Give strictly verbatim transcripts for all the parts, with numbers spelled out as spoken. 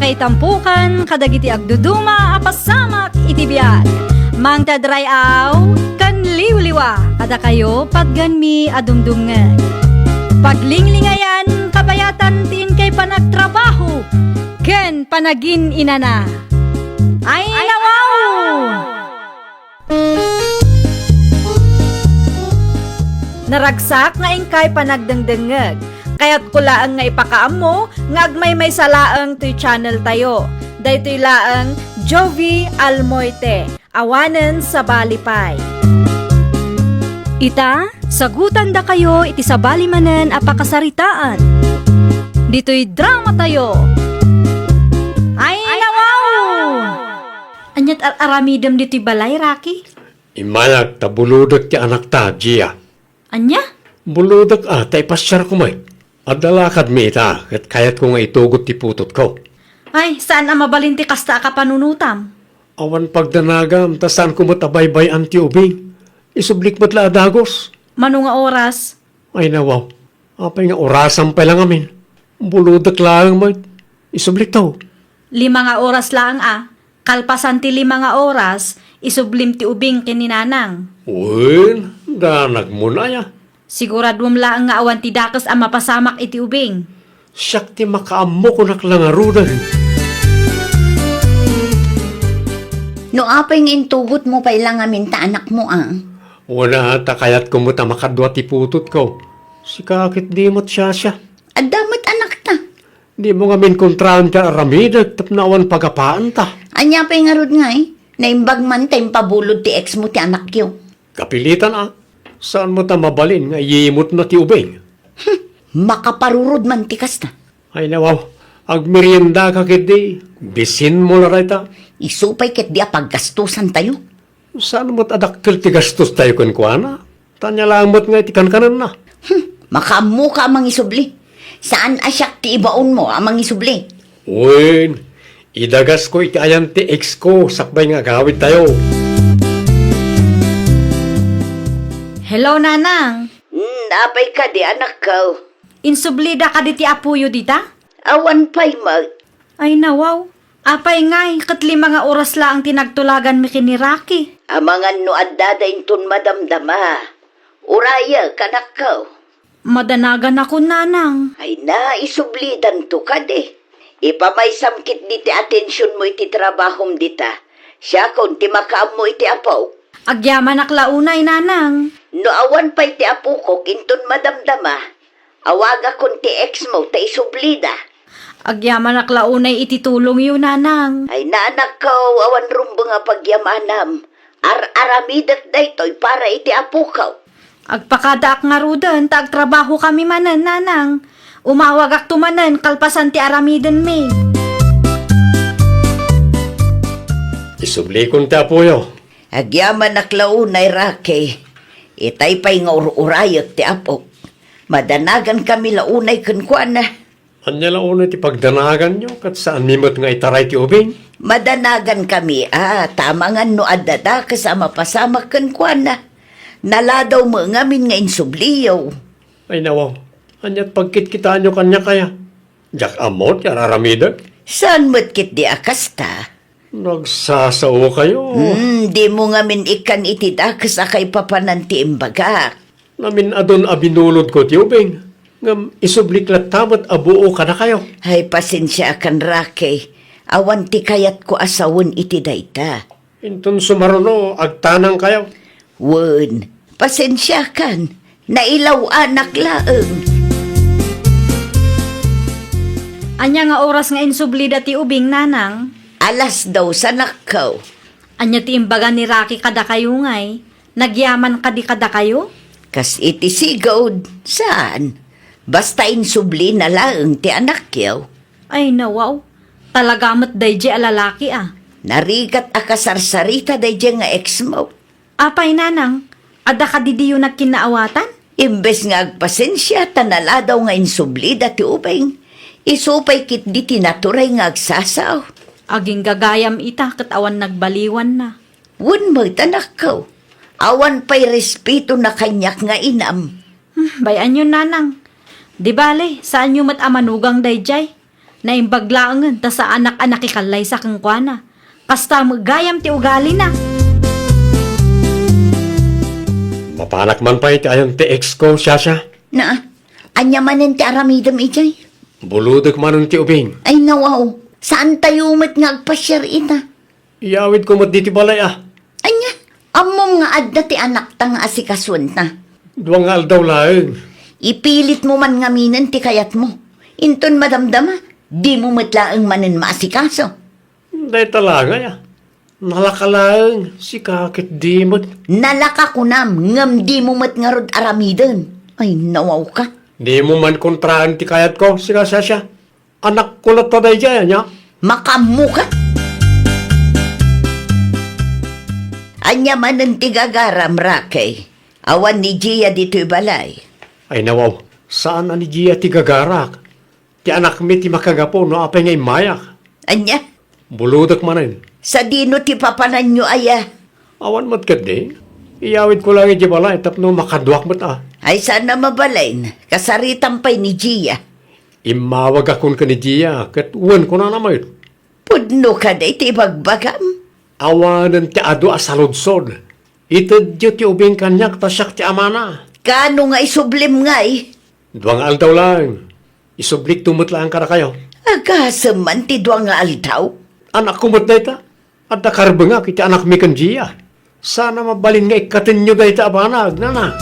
Itampukan kadagiti agduduma a pasamak iti biag. Mangted ray-aw ken liwliwa kadakayo patgenmi a dumdumngeg. Paglinglingayan, kabayatan ti inkay panagtrabaho ken panagin-inana. Ay, nawaw! Naragsak nga inkay panagdengdengngeg. Kayatko laeng nga ipakaammo nga agmaymaysa laeng toy channel tayo. Daytoy laeng Jovie Almoite, awanen sabali pay. Ita, sagutandakayo iti sabali manen a pakasaritaan. Ditoy drama tayo. Ay, nawaw! Aniat ar-aramidem ditoy balay, Rocky? Immayak ta bulodek ti anakta, Gia. Ania? Bulodek a ta ipasiarko met. Adda lakadmi ita, ket kayatko nga itugot ti putotko. Ay, saan a mabalin ti kasta a kapanunotam. Awan pagdanagam, ta saanko met a baybay-an ti ubing. Isublik met la a dagus. Mano nga oras? Ay, nawaw. Apay nga orasam pay la ngamin? Bulodek laeng met. Isublikto. Lima nga oras laeng a. Kalpasan ti lima nga oras, isublim ti ubing ken ni Nanang. Wen, danagmon aya? Siguraduem laeng nga awan ti dakes a mapasamak iti ubing. Siak ti makaammo, kunak la ngaruden. No apay nga intugotmo pay la ngamin ta anakmo a? Wen a, ta kayatko met a makadua ti putotko. Sika ket di met siasia. Adda met anakta. Dimo ngamin kontraen ti ar-aramidek tapno awan pagapaanta. Ania pay ngarud ngay? Naimbag man ta impabulod ti ex mo ti anakyo. Kapilitan a. Saan met a mabalin nga iyimutna ti ubing? Hmm, makaparurod man ti kasta. Ay, nawaw. Agmeriendaka ketdi. Bisinmo la dayta. Isu pay ketdi a paggastosantayo. Saan met a dakkel ti gastostayo kenkuana? Ta ania laeng met nga iti kankanenna. Hmm, makaammoka a mangisubli. Saan a siak ti ibaonmo a mangisubli? Wen, idagasko iti ayan ti ex ko sakbay nga agawidtayo. Hello, Nanang. Hmm, apay kadi, anakko? Insublida kadi ti apoyo dita? Awan pay met. Ay, nawaw. Apay ngay, ket lima nga oras laeng ti nagtulaganmi ken ni Rocky. Amangan no addada inton madamdama. Urayek, anakko. Madanaganakon, Nanang. Ay na, isublidanto kadi. Ipamaysam ketdi ti atensionmo iti trabahom dita. Siakon ti makaammo iti apok. Agyamanak la unay, Nanang. No awan pay ti apokok inton madamdama, awagakon ti ex mo ta isublida. Agyamanak la unay iti tulongyo, Nanang. Ay, anakko, awan rumbeng a pagyamanam. Ar-aramidek daytoy para iti apoko. Agpakadaak ngaruden ta agtrabahokami manen, Nanang. Umawagakto manen kalpasan ti aramidenmi. Isublikon ti apoyo. Agyamanak la unay, Rocky. Itay pay nga ur-urayek ti apok. Madanagankami la unay kenkuana. Ania la unay ti pagdanaganyo, ket saanmi met nga itaray ti ubing? Madanagankami a, ta amangan no adda dakes a mapasamak kenkuana. Naladaw met ngamin nga insubliyo. Ay, nawaw, aniat pagkitkitaanyo kaniak aya? Diak ammo ti ar-aramidek. Saan met ketdi a kasta? Nagsasaokayo. Hmm, dimo ngamin ikkan iti dakes a kaipapanan ti imbagak. Namin-adun a binulodko ti ubing, ngem isublik latta met a buo kadakayo. Ay, pasensiakan, Rocky. Awan ti kayatko a sawen iti dayta. Inton sumaruno, agtanangkayo. Wen, pasensiakan. Nailaw-anak laeng. Ania nga oras nga insublida ti ubing, Nanang? Alas dos, anakko. Ania ti imbaga ni Rocky kadakayo ngay? Nagyaman kadi kadakayo? Kas iti sigud, saan? Basta insublina laeng ti anakyo. Ay, nawaw. Talaga met daydiay a lalaki a. Narigat a kasarsarita daydiay nga ex mo. Apay, Nanang, adda kadi diyo nagkinnaawatan? Imbes nga agpasensia ta naladaw nga insublida ti ubing, isu pay ketdi ti naturay nga agsasao. Agingga gayam ita ket awan nagbaliwanna. Wen met, anakko, awan pay respetona kaniak nga inam. Hmm, bay-anyon, Nanang. Di bale, saanyo met a manugang daydiay. Naimbag laengen ta saanak a nakikallaysa kenkuana. Kasta met gayam ti ugalina. Mapanak man pay ti ayan ti ex ko, Shasha. Na, ania manen ti aramidem idiay? Bulodek manen ti ubing. Ay, nawaw. Saantayo met nga agpasiar ita. Iyawidko met ditoy balay a. Ania? Ammom nga adda ti anakta nga asikasuenta. Dua nga aldaw laeng. Ipilitmo man ngaminen ti kayatmo. Inton madamdama, dimo met laeng manen maasikaso. Dayta la ngay a. Nalaka laeng, sika ket di met. Nalaka kunam, ngem dimo met ngarud aramiden. Ay, nawawka. Dimo man kontraen ti kayatko, sika, Shasha. Anakko latta daydiay, ania? Makaammoka? Ania manen ti gagaram, Rocky? Awan ni Gia ditoy balay. Ay, nawaw, saan a ni Gia ti gagarak. Ti anakmi ti makagapu no apay nga immayak. Ania? Bulodek manen. Sadino ti papananyo aya? Awan met ketdi. Iyawidko laeng idiay balay tapno makaduak met a. Ay, saan a mabalin. Kasaritam pay ni Gia. Immawagakon ken ni Gia, ket wen kunana met. Pudno kadi ti ibagbagam? Awanen ti adu a saludsod. Itedyo ti ubing kaniak ta siak ti amana. Kaano nga isublim ngay? Dua nga aldaw laeng. Isublikto met laeng kadakayo. Agasem man ti dua nga aldaw? Anakko met dayta. Adda karbengak iti anakmi ken Gia. Saan a mabalin nga ikkatenyo dayta a banag, nana.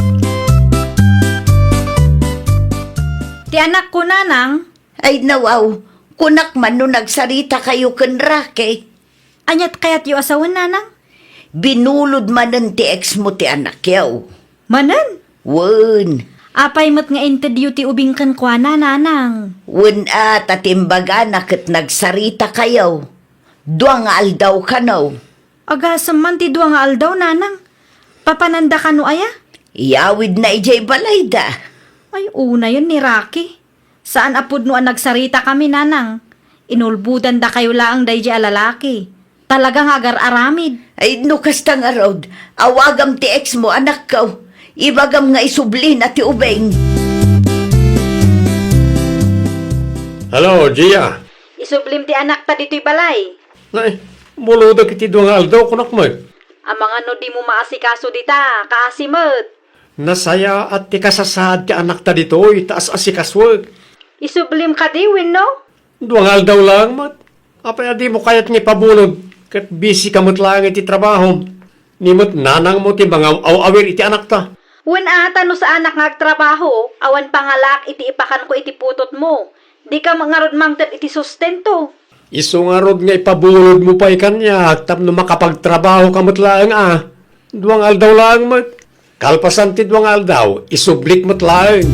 Ti anakko, nanang. Ay, nawaw, kunak man no nagsaritakayo ken Rocky. Aniat kayatyo a sawen, nanang? Binulod manen ti ex mo ti anakyo. Manen? Wen. Apay met nga intedyo ti ubing kenkuana, nanang? Wen a, ta timbagana ket nagsaritakayo. Dua nga aldaw kano. Agasem man ti dua nga aldaw, nanang. Papananda kano aya? Iyawidna idiay balayda. Ay, unayen ni Rocky. Saan a pudno a nagsaritakami, nanang. Inulbodandakayo laeng daydiay a lalaki. Talaga nga agar-aramid. Ay, no kasta ngarud, awagam ti ex mo, anakko. Ibagam nga isublina ti ubing. Hello, Gia. Isublim ti anakta ditoy balay. Nay, bulodek iti dua nga aldaw, kunak met. Amangan no dimo maasikaso dita, kaasi met. Nasayaat ti kasasaad ti anakta ditoy, ta as-asikasuek. Isublim kadi wenno? Dua nga aldaw laeng met. Apay a dimo kayat nga ipabulod, ket busy ka met laeng iti trabahom. Ni met nanangmo ti mangaw-awir iti anakta. Wen a, ta no saanak nga agtrabaho, awan pangalaak iti ipakanko iti putotmo. Dika ngarud mangted iti sustento. Isu ngarud nga ipabulodmo pay kaniak tapno makapagtrabaho ka met laeng a. Dua nga aldaw laeng met. Kalpasan ti dua nga aldaw, isublik met laeng.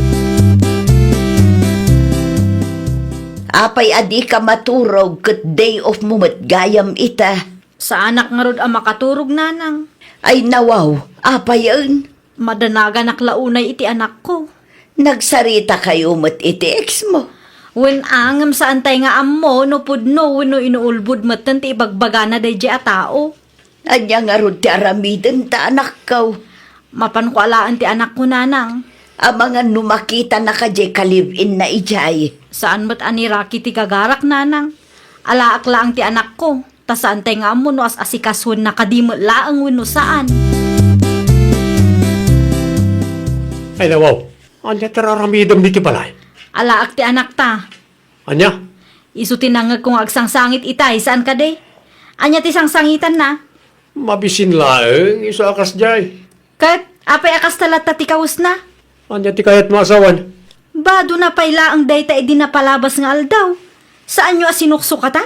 Apay a dika maturog ket day off mo met gayam ita? Saanak ngarud a makaturog, nanang. Ay, nawaw, apayen? Madanaganak la unay iti anakko. Nagsaritakayo met iti ex mo? Wen a, ngem saantay nga ammo no pudno wenno inuulbod metten ti ibagbagana daydiay a tao. Ania ngarud ti aramidenta, anakko? Mapanko alaen ti anakko, nanang. Amangan no makitanaka diay ka-live-inna idiay. Saan met a ni Rocky ti gagarak, nanang. Alaak laeng ti anakko. Ta saantay nga ammo no as-asikasuenna kadi met laeng wenno saan. Ay, nawaw. Ania ti raramidem ditoy balay? Alaak ti anakta. Ania? Isu ti nangngegko nga agsangsangit itay, saan kadi? Ania ti sangsangitanna? Mabisin laeng, isu a kasdiay. Ket, apay a kasta latta ti kawesna? Ania ti kayatmo a sawen? Badona pay laeng dayta idi napalabas nga aldaw. Saanyo a sinuksukatan?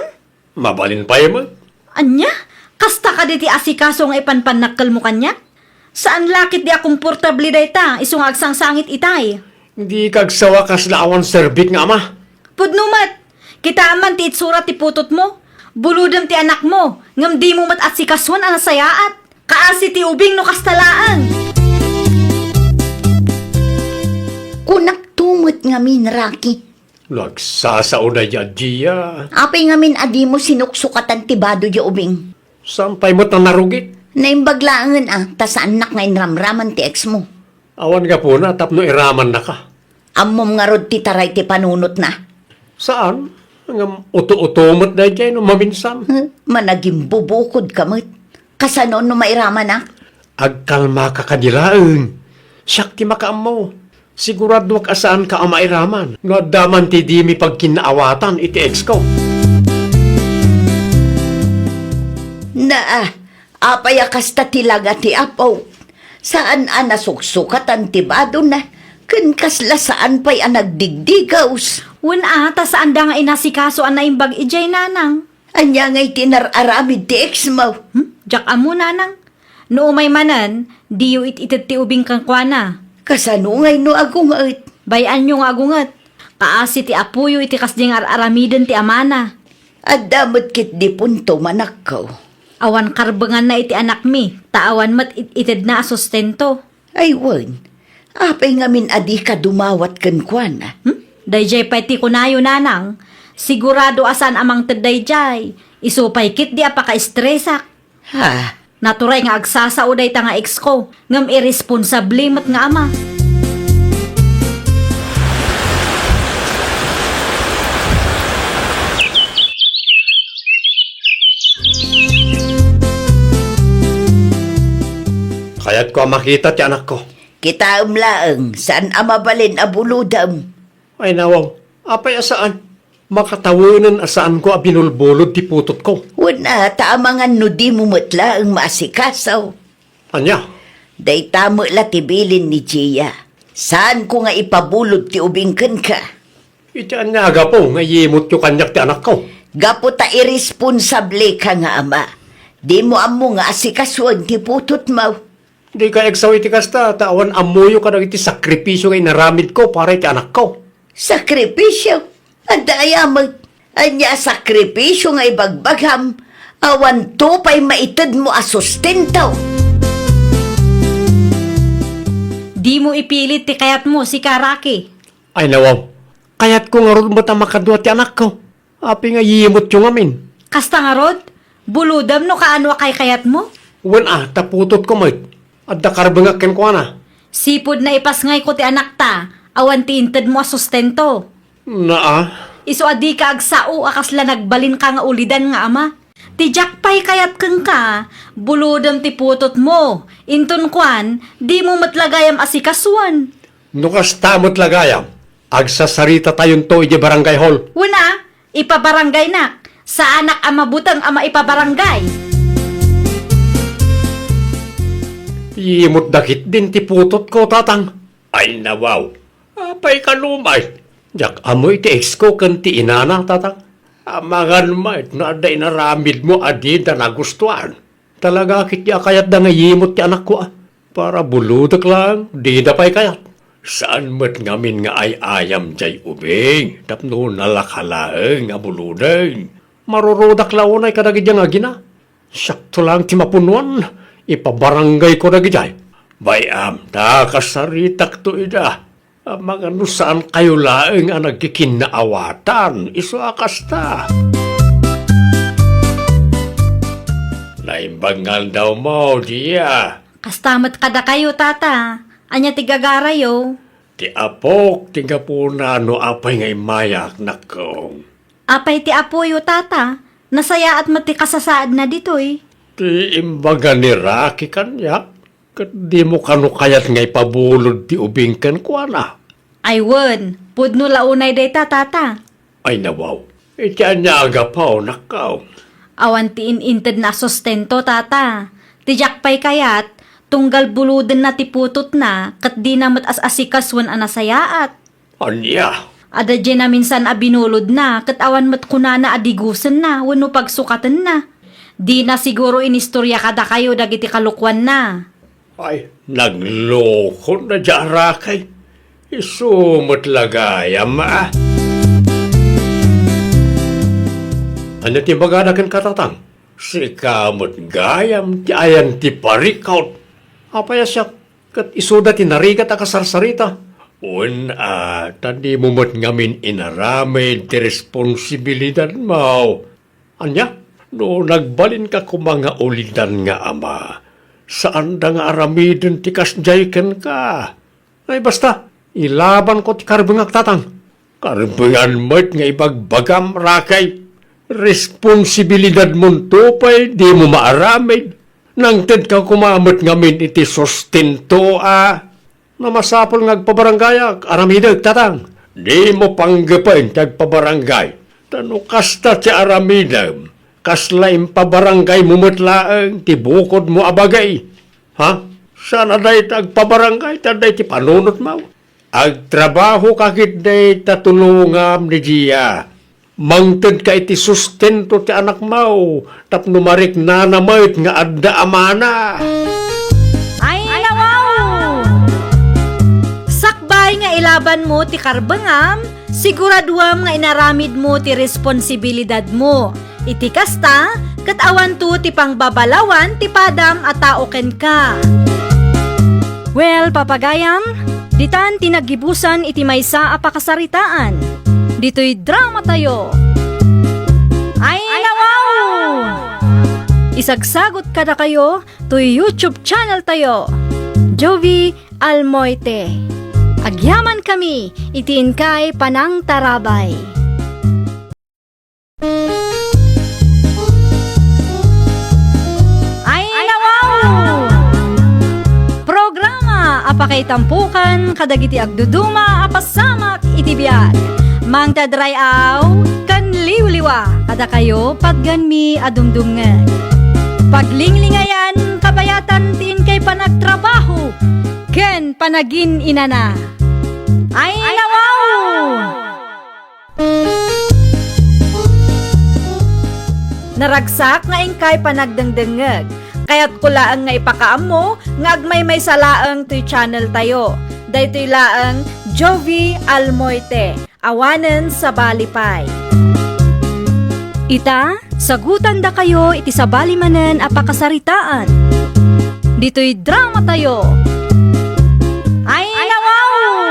Mabalin pay met. Ania? Kasta kadi ti asikaso nga ipanpannakkelmo kaniak? Saan la ketdi a komportable dayta, isu nga agsangsangit itay. Dika agsawa kasla awan serbik nga ama. Pudno met. Kitaem man ti itsura ti putotmo. Bulodem ti anakmo, ngem dimo met asikasoen a nasayaat. Kaasi ti ubing no kasta laeng. Kunakto met ngamin, Rocky. Nagsasao daydiay a Gia. Apay ngamin a dimo sinuksukatan ti bado diay ubing? Saan pay met a narugit? Naimbag laengen a, ta saannak nga inramraman ti ex mo. Awan gapuna tapno iramannaka. Ammom ngarud ti taray ti panunotna? Saan. Ngem uto-uto met daydiay no maminsan. Hmm, managimbubukodka met. Kasano no mairamanak? Agkalmaka kadi laeng. Siak ti makaammo. Siguradoak a saanka a mairaman no adda man ti dimi pagkinnaawatan iti ex ko. Naa, apay a kasta ti langa ti Apo? Saan a nasuksukatan ti badona, ken kasla saan pay a nagdigdigaws. Wen a, ta saanda nga inasikaso a naimbag idiay, nanang. Ania ngay ti nar-aramid ti ex mo? Hmm? Diak ammo, nanang. No umay manen, diyo it-ited ti ubing kenkuana. Kasano ngay no agunget? Bay-anyo nga agunget. Kaasi ti apoyo iti kasdi nga ar-aramiden ti amana. Adda met ketdi punto, manakko. Awan karbenganna iti anakmi, ta awan met it-itedna a sustento. Ay wen, apay ngamin a dika dumawat kenkuana? Hmm? Daydiay pay ti kunayo, nanang. Sigurado a saan a mangted daydiay. Isu pay ketdi a pakaestresak. Ha? Naturay nga agsasao dayta nga ex ko, ngem irresponsable met nga ama. Kayatko a makita ti anakko. Kitaem laeng, saan a mabalin a bulodem. Ay, nawaw, apay a saan? Makatawenen a saanko a binulbulod ti putotko. Wen a, ta amangan no dimo met laeng maasikaso. Ania? Dayta met la ti bilin ni Gia. Saanko nga ipabulod ti ubing kenka. Iti ania a gapu nga iyimotyo kaniak ti anakko? Gapu ta irresponsableka nga ama. Dimo ammo nga asikasuen ti putotmo. Dika agsaw iti kasta, ta awan ammoyo kadagiti sakripisio nga inaramidko para iti anakko. Sakripisio? Adda aya met? Ania a sakripisio nga ibagbagam? Awanto pay maitedmo a sustento. Dimo ipilit ti kayatmo, sika, Rocky. Ay, nawaw. Kayatko ngarud met a makadua ti anakko. Apay nga iyimotyo ngamin? Kasta ngarud, bulodem no kaano a kaykayatmo? Wen a, ta putotko met. Adda karbengak kenkuana. Sipud naipasngayko ti anakta, awan ti intedmo a sustento. Naa. Isu a dika agsao a kasla nagbalinka nga ulidan nga ama. Ti diak pay kayat kenka, bulodem ti putotmo. Inton kuan, dimo met la gayam asikasuen. No kasta met la gayam, agsasaritatayon to idiay barangay hall. Wen a, ipabaranggaynak. Saanak a mabuteng a maipabarangay. Iyimotda ketdin ti putotko, tatang. Ay, nawaw. Apay kano met? Diak ammo iti ex ko ken ti inana, tatang. Amangan met no adda inaramidmo a dida nagustuan. Talaga ketdi a kayatda nga iyimot ti anakko, a. Para bulodek laeng, dida pay kayat. Saan met ngamin nga ay-ayam diay ubing tapno nalaka laeng a buloden. Marurudak la unay kadagiti nga agina. Siakto laeng ti mapunuan, ipabaranggayko dagidiay. Bay-am ta kasaritakto ida. Amangan no saankayo laeng a nagkikinnaawatan, isu a kasta. Naimbag nga aldawmo, Gia. Kasta met kadakayo, Tata. Ania ti gagarayo? Ti apok ti gapuna no apay nga immayak, nakkong. Apay ti apoyo, Tata? Nasayaat met ti kasasaadna ditoy. Ti imbaga ni Rocky kaniak, ket dimo kano kayat nga ipabulod ti ubing kenkuana? Ay wen, pudno la unay dayta, Tata. Ay nawaw, iti ania a gapu, nakkong? Awan ti in-intedna a sustento, Tata. Ti diak pay kayat, tunggal bulodenna ti putotna, ket dina met as-asikasuen a nasayaat. Ania? Adda diay naminsan a binulodna, ket awan met kunana a digusenna wenno pagsukatenna. Dina siguro inistorya kadakayo dagiti kalokuanna. Ay, naglokon na diay arakay. Isu met la gayam, a. Ania ti bagada kenka, Tatang? Sika met gayam ti ayan ti parikut. Apay a siak, ket isuda ti narigat a kasarsarita. Wen a, ta dimo met ngamin inaramid ti responsibilidadmo. Ania? No nagbalinka koma nga ulidan nga ama, saanda nga aramiden ti kasdiay kenka. Ay, basta, ilabanko ti karbengak, Tatang. Karbengan met nga ibagbagam, Rakay. Responsibilidadmonto pay, dimo maaramid. Nangtedka koma met ngamin iti sustento a. Na masapul nga agpabaranggayak, aramidek, tatang. Dimo panggepen ti agpabarangay. Ta no kasta ti aramidem, kasla impabarangaymo met laeng ti bukodmo a bagi. Ha? Saan a dayta agpabarangay, ta dayta panunotmo. Agtrabahoka ketdi ta tulongam ni Gia. Mangtedka iti sustento ti anakmo tapno mariknana met nga adda amana. Ay, nawaw! Sakbay nga ilabanmo ti karbengam, siguraduam nga inaramidmo ti responsibilidadmo. Iti kasta, ket awanto ti pangbabalawan ti padam a tao kenka. Well, papagayam, ditan ti naggibusan iti maysa a pakasaritaan. Ditoy dramatayo. Ay, nawaw! Isagsagot kadakayo toy YouTube channeltayo, Jovie Almoite. Agyamankami iti inkay panangtarabay. Ay, nawaw! Programa a pakaitampokan kadagiti agduduma a pasamak iti biag. Mangted ray-aw ken liwliwa kadakayo, patganmi a dumdumngeg. Paglinglingayan, kabayatan ti inkay panagtrabaho ken panagin-inana. Ay, nawaw! Naragsak nga inkay panagdengdengngeg. Kayatko laeng nga ipakaammo nga agmaymaysa laeng toy channeltayo. Daytoy laeng Jovie Almoite, awanen sabali pay. Ita, sagutandakayo iti sabali manen a pakasaritaan. Ditoy dramatayo. Ay, nawaw!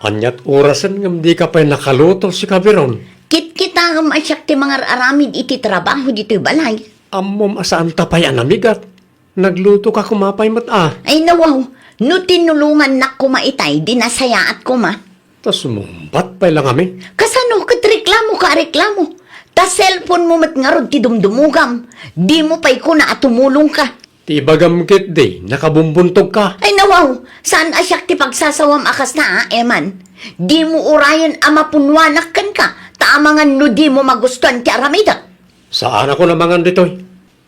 Aniat orasen ngem dika pay nakaluto, sika Biron? Kitkitaem a siak ti mangar-aramid iti trabaho ditoy balay. Ammom a saanta pay a namigat. Naglutoka koma pay met a. Ay, nawaw, no tinulongannak koma itay, di nasayaat koma. Ta sumungbat pay la ngamin. Kasano ket reklamoka a reklamo? Ta cellphone mo met ngarud ti dumdumugam. Dimo pay kuna a tumulongka. Ti ibagam ketdi, nakabumbuntogka. Ay, nawaw, saan a siak ti pagsasawam a kasta, a, Eman? Dimo urayen a mapunnuanak kenka, ta amangan no dimo magustuan ti aramidek. Saanakon a mangan ditoy.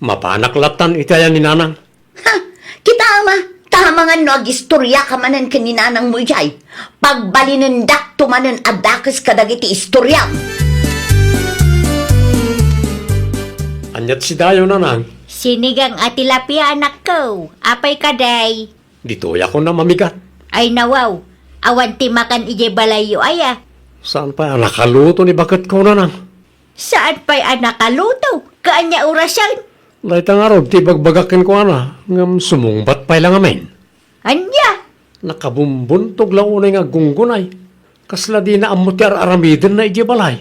Mapanak lattan iti ayan ni Nanang. Ha! Kitaem a, ta amangan no agistoriaka manen ken ni Nanangmo idiay. Pagbalinendakto manen a dakes kadagiti istoriam. Aniat sidayo, Nanang? Sinigang a tilapia, anakko. Apay kadi? Ditoyakon a mamigat. Ay, nawaw. Awan ti makan idiay balayyo aya? Saan pay a nakaluto ni baketko, Nanang? Saan pay a nakaluto? Kaanya orasen? Dayta ngarud ti ibagbagak kenkuana, ngem sumungbat pay la ngamin. Ania? Nakabumbuntog la unay nga aggunggunay. Kasla dina ammo ti ar-aramidenna idiay balay.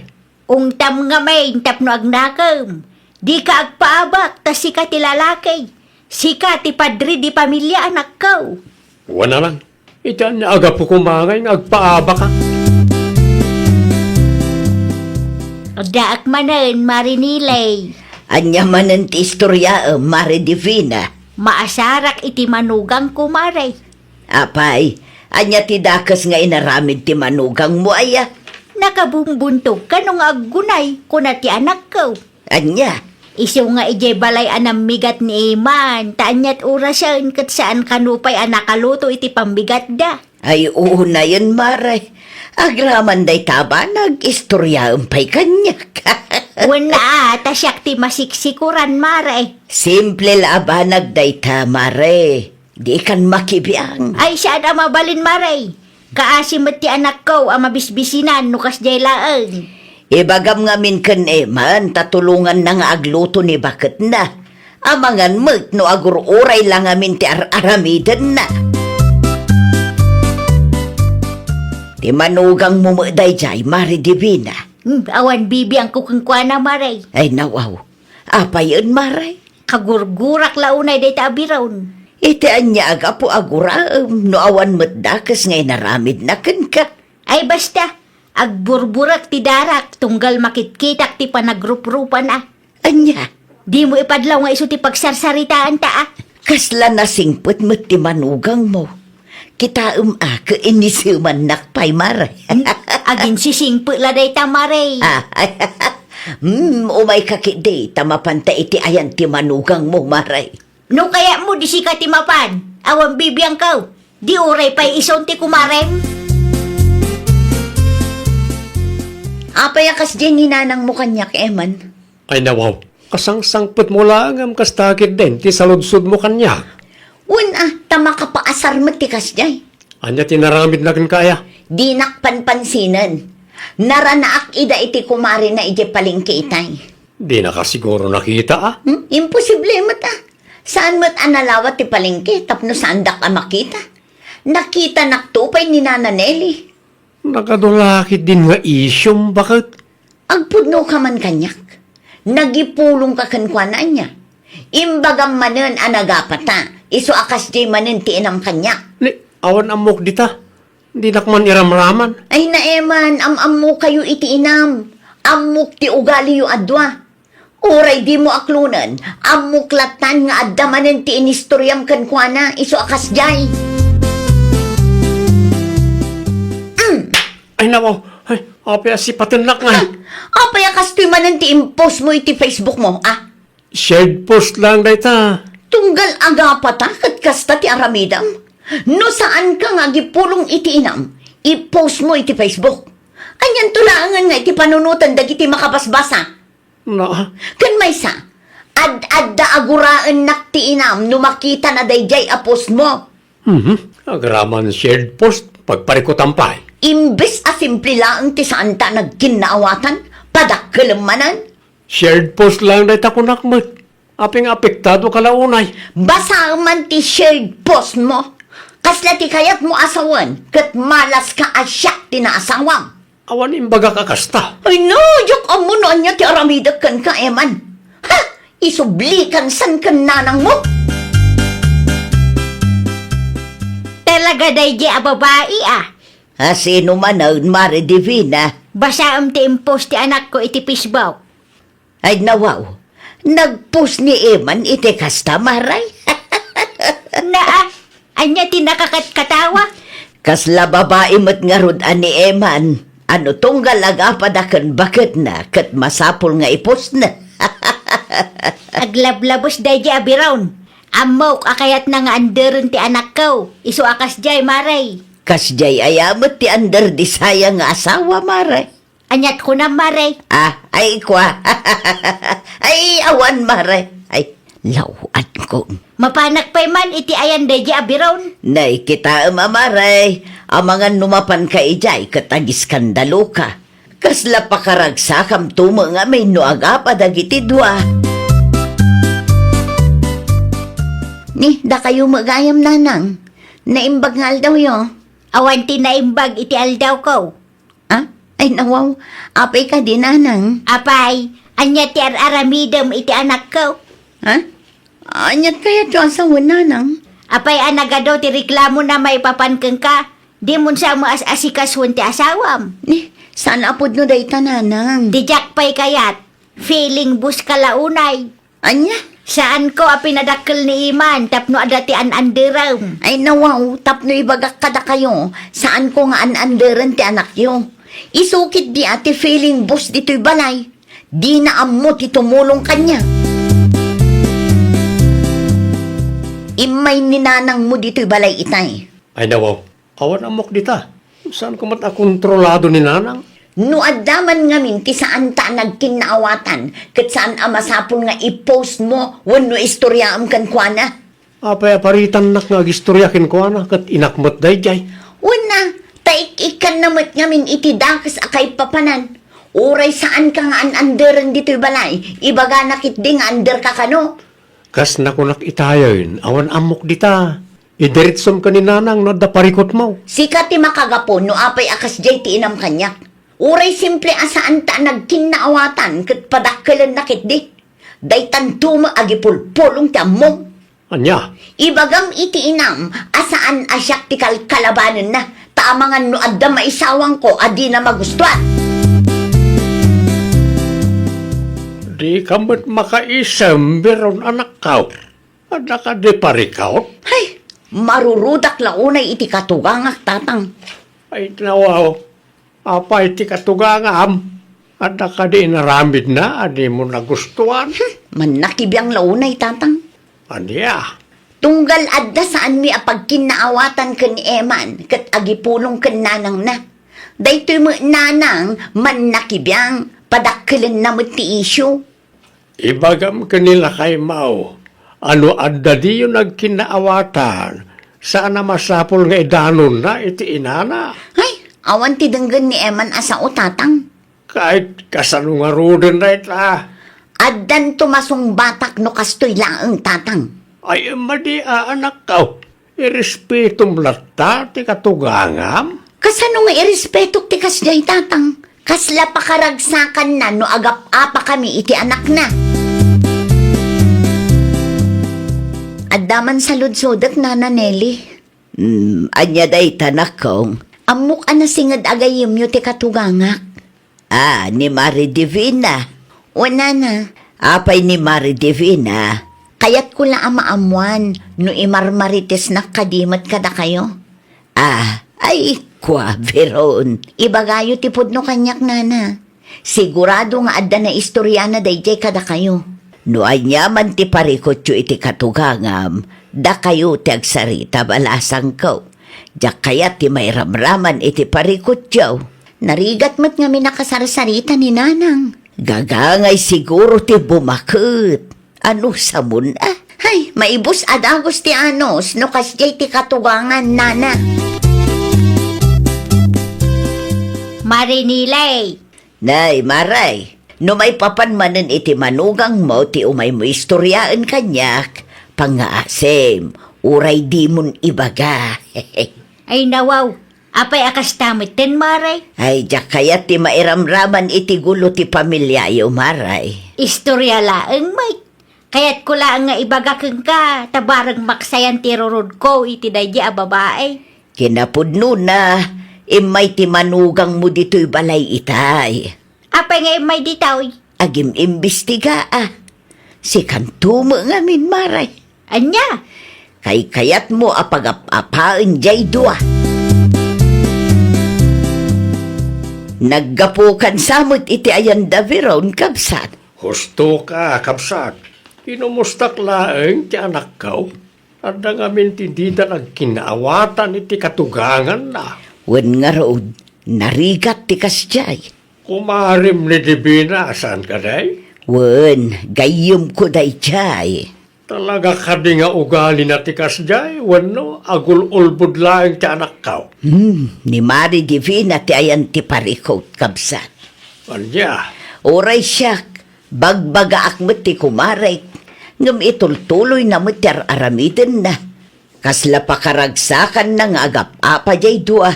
Ungtam ngamin tapno agnakem. Dika agpaabak, ta sika ti lalaki. Sika ti padre di pamilia, anakko. Wen, Nanang. Iti ania a gapu koma ngay nga agpaabaka? Addaak manen, Mare Nilay. Ania manen ti istoriaem, Mare Divina? Maasarak iti manugangko, Mare. Apay, ania ti dakes nga inaramid ti manugangmo aya? Nakabumbuntog kano nga aggunay, kuna ti anakko. Ania? Isu nga idiay balay a nammigat ni Iman, ta aniat orasen ket saan kano pay a nakaluto iti pammigatda. Ay, unayen, Mare. Agraman dayta a banag, istoriaem pay kaniak. Wen a, ta siak ti masiksikuran, Mare. Simple la a banag dayta, Mare. Dikan makibiang. Ay, saan a mabalin, Mare. Kaasi met ti anakko a mabisbisinan no kasdiay laeng. Ibagam ngamin ken Eman ta tulonganna nga agluto ni baketna. Amangan met no agur-uray la ngamin ti ar-aramidenna. Ti manugangmo met daydiay, Mare Divina. Hmm, awan bibiangko kenkuana, Mare. Ay, nawaw. Apayen, Mare? Kagurgurak la unay dayta a biron. Iti ania a gapu a guraem no awan met dakes nga inaramidna kenka? Ay, basta, Agburburek ti darak tunggal makitkitak ti panagruprupana. Ania? Dimo ipadlaw nga isu ti pagsarsaritaanta, a? Kasla nasingpet met ti manugangmo. Kitaem a, ket inisemannak pay, Mare. Hmm? Aginsisingpet la dayta, Mare. Ah, hmm, umayka ketdi, ta mapanta iti ayan ti manugangmo, Mare. No kayatmo, di sika ti mapan. Awan bibiangko. Di uray pay isun ti kumarem. Apay a kasdiay ni nanangmo kaniak, Eman? Ay, nawaw. Kasangsangpetmo laeng ngem kasta ketdin ti saludsodmo kaniak. Wen a, ta makapaasar met ti kasdiay. Ania ti naramidna kenka, aya? Dinak panpansinen. Naranaak ida iti kumarena idiay palengke itay. Dinaka siguro nakita, a? Hmm? Imposible met, a. Saan met a nalawat ti palengke tapno saandak a makita. Nakitanakto pay ni Nana Nelly. Nakadua la ketdin nga isyum, baket? Agpudnoka man kaniak. Nagipulongka kenkuana, ania? Imbagam manen a nagapata, isu a kasdiay manen ti inam kaniak. Ni, awan ammok dita. Dinak man iramraman. Ay, Eman, am-ammokayo iti inam. Ammok ti ugaliyo a dua. Uray dimo aklonen, ammok latan nga adda manen ti inistoriam kenkuana, isu a kasdiay. Mm. Ay, nako. Ay, apay a sipatennak nga. Ah, apay a kastoy manen ti impostmo iti Facebookmo, a? Shared post lang dayta. Tunggal agapata ket kasta ti aramidem. No saanka nga agipulong iti inam, ipostmo iti Facebook. Anianto laengen nga iti panunoten dagiti makabasbasa? Na? Ken maysa, ad-adda a guraennak ti inam no makitana daydiay a postmo. Mhm. Agraman shared post, pagparikutan pay. Imbes a simple laeng ti saanta a nagkinnaawatan, padakkelem manen. Shared post laeng dayta kunak met. Apay nga apektado ka la unay? Basaem man ti shared postmo. Kasla ti kayatmo a sawen, ket malaska a siak ti naasawam. Awan imbagak a kasta. Ay no, diak ammo no ania ti aramidek kenka, Eman. Ha! Isublikan san ken nanangmo. Talaga daydiay a babai, a? A sino manen, Mare Divina? Basaem ti impost ti anakko iti Facebook. Ay, nawaw. Nagpost ni Eman iti kasta, Mare? Naa, ania ti nakakatkatawa? Kasla babai met ngarud a ni Eman. Ano tunggal agapada ken baketna, ket masapul nga ipostna. Aglablabos daydiay a biron. Ammok a kayatna nga anderen ti anakko. Isu a kasdiay, Mare. Kasdiay aya met ti under di saya nga asawa, Mare? Aniat kunam, Mare? Ah, ay, kua. Ay, awan, Mare. Ay, law-ankon. Mapanak pay man iti ayan daydiay a biron. Nay, kitaem a, Mare. Amangan no mapanka idiay ket agiskandaloka. Kasla pakaragsakamto met ngamin no agapa dagiti dua. Ni, dakayo met gayam, nanang. Naimbag nga aldawyo. Awan ti naimbag iti aldawko. Ah? Ay, nawaw. Apay kadi, nanang? Apay, ania ti ar-aramidem iti anakko? Ha? Aniat kayatyo a sawen, nanang? Apay a nagadu ti reklamona maipapan kenka? Dimon sa maas-asikasuen ti asawam. Ni, saan a pudno dayta, nanang? Ti diak pay kayat. Feeling boss ka la unay. Ania? Saanko a pinadakkel ni Eman tapno adda ti an-anderem. Ay, nawaw, tapno ibagak kadakayo, saanko nga an-anderen ti anakyo. Isu ketdi a ti feeling boss ditoy balay. Dina ammo ti tumulong kaniak. Immay ni nanangmo ditoy balay itay. Ay, nawaw. Awan ammok dita. Saanko met a kontrolado ni nanang? No adda man ngamin ti saanta a nagkinnaawatan, ket saan a masapul nga i-post mo wenno istoriaem kenkuana. Apay a paritannak nga agistorya kenkuana, ket inak met daydiay? Wen a, ta ik-ikkanna met ngamin iti dakes a kaipapanan. Uray saanka nga an-anderen ditoy balay, ibagana ketdi nga anderka kano. Kas nakunak itayen, awan ammok dita. Idiretsom ken ni nanang no adda parikutmo. Sika ti makagapu no apay a kasdiay ti inam kaniak. Uray simple a saanta a nagkinnaawatan ket padakkelenna ketdi. Daytanto met agipulpulong ti ammom. Ania? Ibagam iti inam a saan a siak ti kalkalabanenna, amangan no adda maisawangko a dina magustuan. Dika met makaisem, Biron, anakko. Adda kadi parikut? Hay, marurudak la unay iti katugangak, Tatang. Ay, nawaw. Apay ti katugangam? Adda kadi inaramidna a dimo nagustuan? Hmm, mannakibiang la unay, Tatang. Ania? Tunggal adda saanmi a pagkinnaawatan ken ni Eman ket agipulong ken nanangna. Daytoy met nanang mannakibiang, padakkelenna met ti isyu. Ibagam ken ni lakaymo a no adda diyo nagkinnaawatan, saan a masapul nga idanonna iti inana. Ay, awan ti denggen ni Eman a sao, Tatang. Ket kasano ngaruden dayta? Addanto masungbatak no kastoy laeng, Tatang. Ay, madi a, anakko. Irespetom latta ti katugangam? Kasano nga irespetok ti kasdiay, Tatang? Kasla pakaragsakanna no agap-apakami iti anakna. Adda man saludsodek, Nana Nelly. Hmm, ania dayta, anakko? Ammok a nasinged a gayyemyo ti katugangak. Ah, ni Mari Divina. Wen, Nana. Apay ni Mari Divina? Kayatko la a maammuan no imarmaritesnak kadi met kadakayo. Ah, ay, kua, Biron. Ibagayo ti pudno kaniak, Nana. Sigurado nga adda naistoriana daydiay kadakayo. No aniaman ti parikutyo iti katugangam, dakayo ti agsarita, balasangko. Diak kayat ti mairamraman iti parikutyo. Narigat met ngamin a kasarsarita ni Nanang. Gagangay siguro ti bumaket. Ano samon a? Hay, maibus a dagus ti anus no kasdiay ti katugangan, Nana. Marinilay. Nay, Maray, no maipapan manen iti manugangmo ti umaymo istoriaen kaniak, pangngaasim, uray dimon ibaga. Ay, nawaw, apay a kasta metten, Maray? Ay, diak kayat ti mairamraman iti gulo ti pamiliayo, Maray. Istoria laeng, Mike. Kayatko laeng nga ibaga kenka, ta bareng maksayan ti irurodko iti daydi a babai. Kinapudnona, immay ti manugangmo ditoy balay itay. Apay nga immay ditoy? Agim-imbestiga a. Sikanto met ngamin, Maray. Ania? Kaykayatmo a pagap-apaen diay dua. Naggapukan sa met iti ayanda, Biron, kabsat. Husto ka, kabsat. Inumustak laeng ti anakko. Adda ngamin ti dida nagkinnaawatan iti katuganganna. Wen ngarud, narigat ti kasdiay. Kumarem ni Divina, saan kadi? Wen, gayyemko daydiay. Talaga kadi nga ugalina ti kasdiay, wenno agul-ulbod laeng ti anakko? Hmm, ni Mari Divina ti ayan ti parikut, kabsat. Ania? Uray siak, bagbagaak met ti kumarek, ngem itultuloyna met ti ar-aramidenna. Kasla pakaragsakanna nga agap-apa diay dua,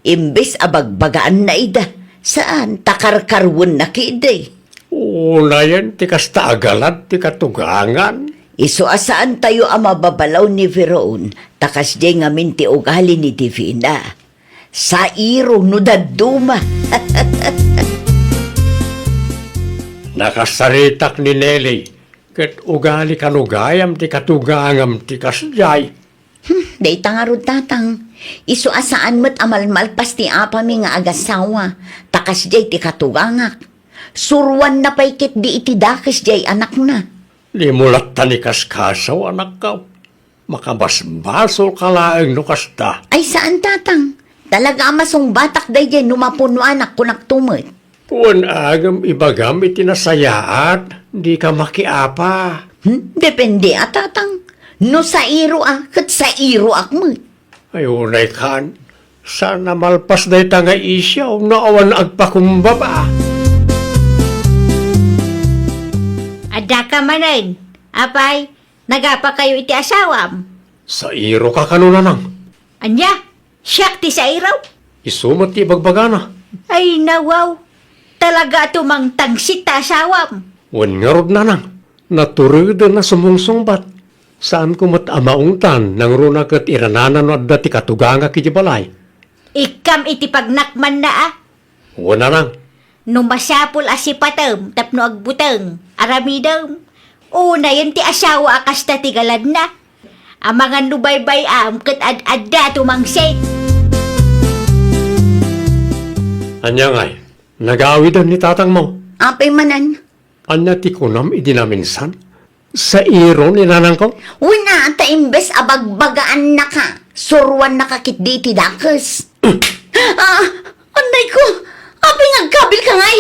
imbes a bagbagaanna ida, saan ta karkarwenna ketdi. Unayen ti kasta a galad ti katugangan. Isu a saantayo a mababalaw ni Veron, ta kasdiay ngamin ti ugali ni Divina. Sairo no dadduma. Nakasaritak ni Nelly, ket ugali kano gayam ti katugangam ti kasdiay. Hmm, dayta ngarud, Tatang. Isu a saan met a malmalpas ti apami nga agasawa, ta kasdiay ti katugangak. Suroanna pay ketdi iti dakes diay anakna. Dimo latta ni kaskasaw, anakko. Makabasbasolka laeng no kasta. Ay, saan, Tatang. Talaga a masungbatak daydiay no mapunuanak, kunakto met. Wen agem ibagam iti nasayaat, dika makiapa. Hmm? Depende a, Tatang. No sairo a, ket sairoak met. Ay, unay kan. Saan a malpas dayta nga isyu no awan agpakumbaba. Addaka manen. Apay, nagapakayo iti asawam? Sairoka kano, Nanang? Ania? Siak ti sairo? Isu met ti ibagbagana. Ay, nawaw. Talaga a tumangtangsit ta asawam. Wen ngarud, Nanang, natureden a sumungsungbat. Saanko met a maungtan nangruna ket iranana no adda ti katugangak iti balay. Ikkam iti pagnakmanna a. Wen, Nanang. No masapul a sipatem tapno agbuteng, aramidem. Unayen ti asawa a kasta ti galanna. Amangan no baybay-am ket ad-adda tumangsit. Ania ngay? Nagawiden ni tatangmo? Apay manen? Ania ti kunam idi naminsan? Sairo ni nanangko? Wen a, ta imbes a bagbagaannaka, suruannaka ketdi iti dakes. Ah, anay ko! Apay nga agkabilka ngay?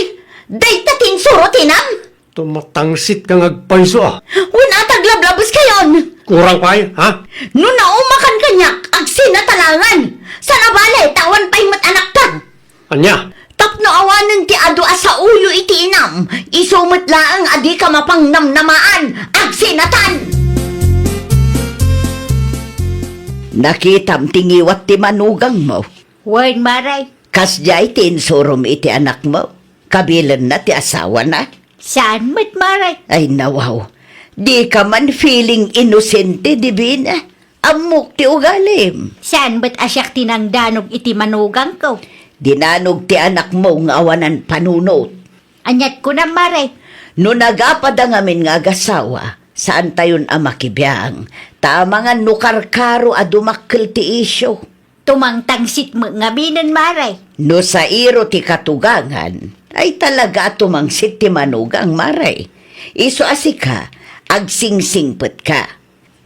Dayta ti insuro ti inam? Tumatangsit ka nga agpayso a. Wen a, ta aglablabeskayon. Kurang pay, ha? No naumakan kaniak, agsinatalangan. Saan a bale, ta awan pay met anakta. Ania? Tapno awanen ti adu a sauyo iti inam, isu met laeng a dika mapangnamnamaan, agsinatan! Nakitam ti ngiwat ti manugangmo? Wen, Mare. Kasdiay ti insurom iti anakmo? Kabilenna ti asawana? Saan met, Mare. Ay, nawaw. Dika man feeling inosente, Divina. Ammok ti ugalim. Saan met a siak ti nangdanog iti manugangko? Dinanog ti anakmo nga awanan panunot. Aniat kunam, Mare? No nagapada ngamin nga agasawa, saantayon a makibiang, ta amangan no karkaro a dumakkel ti isyu. Tumangtangsit met ngaminen, Mare. No sairo ti katugangan, ay talaga a tumangsit ti manugang, Mare. Isu a sika, agsingsingpetka.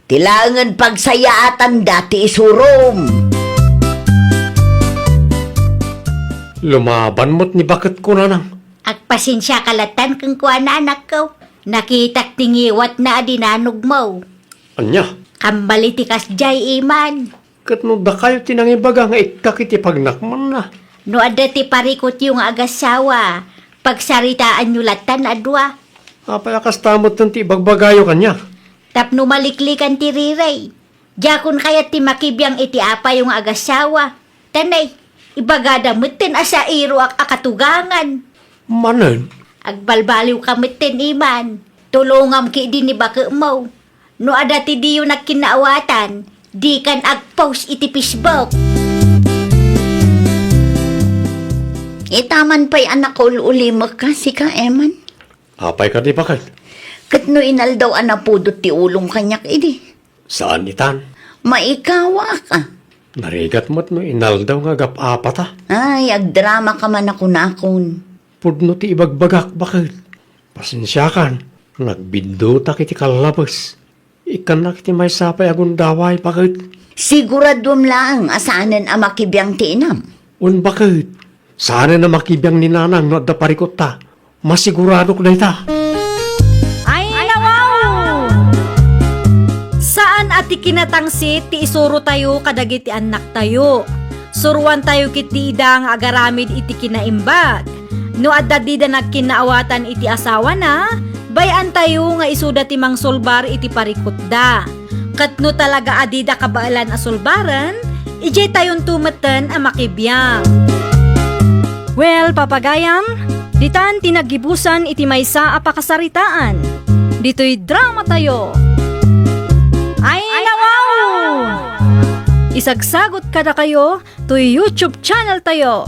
Ti laengen pagsayaatanda ti isurom. Lumaban met ni baketko, Nanang. Agpasensiaka lattan kenkuana, anakko. Nakitak ti ngiwatna a dinanogmo. Ania? Kambali ti kasdiay, Iman. Ket no dakayo ti nangibaga nga ikkak iti pagnakmanna. No adda ti parikutyo nga agasawa, pagsaritaanyo lattan a dua. Apay a kasta metten ti ibagbagayo kaniak? Tapno maliklikan ti rirey. Diakon kayat ti makibiang iti apayo nga agasawa. Tanay, ibagada metten a sairoak a katugangan. Manen? Agbalbaliwka metten, Iman. Tulongam ketdi ni baketmo. No adda ti diyo nagkinnaawatan, dikan agpost iti Facebook. Ita man pay a nakaul-ulimekka, sika, Eman. Apay kadi, baket? Ket no inaldaw a napudot ti ulom kaniak idi. Saan itan? Maikawak a. Narigat met no inaldaw nga agap-apata. Ay, agdramaka man a kunakon. Pudno ti ibagbagak, baket. Pasensiakan, nagbiddutak iti kallabes. Ikkannak iti maysa pay a gundaway, baket. Siguraduem laeng a saanen a makibiang ti inam. Wen, baket. Saanen a makibiang ni nanang no adda parikutta. Masiguradok dayta. Ay, nawaw! Saan a ti kinatangsit ti isurotayo kadagiti annaktayo. Suroantayo ketdi ida nga agaramid iti kinaimbag. No adda dida nagkinnaawatan iti asawana, bay-antayo nga isuda ti mangsolbar iti parikutda. Ket no talaga a dida kabaelan a solbaren, idiay tayonto metten a makibiang. Well, papagayam, ditan ti naggibusan iti maysa a pakasaritaan. Ditoy dramatayo. Ay, nawaw! Isagsagot kadakayo toy YouTube channel tayo,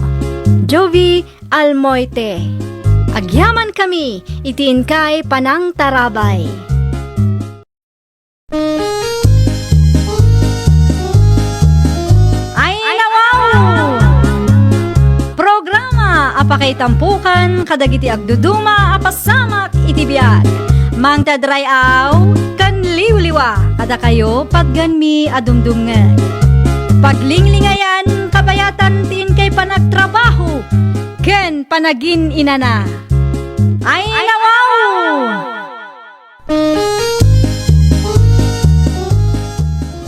Jovi Almoite. Agyamankami iti inkay panangtarabay. Ay, nawaw! Programa a pakaitampokan kadagiti agduduma a pasamak iti biag. Mangted ray-aw ken liwliwa kadakayo patgenmi a dumdumngeg. Paglinglingayan, kabayatan ti inkay panagtrabaho ken panagin-inana. Ay, nawaw!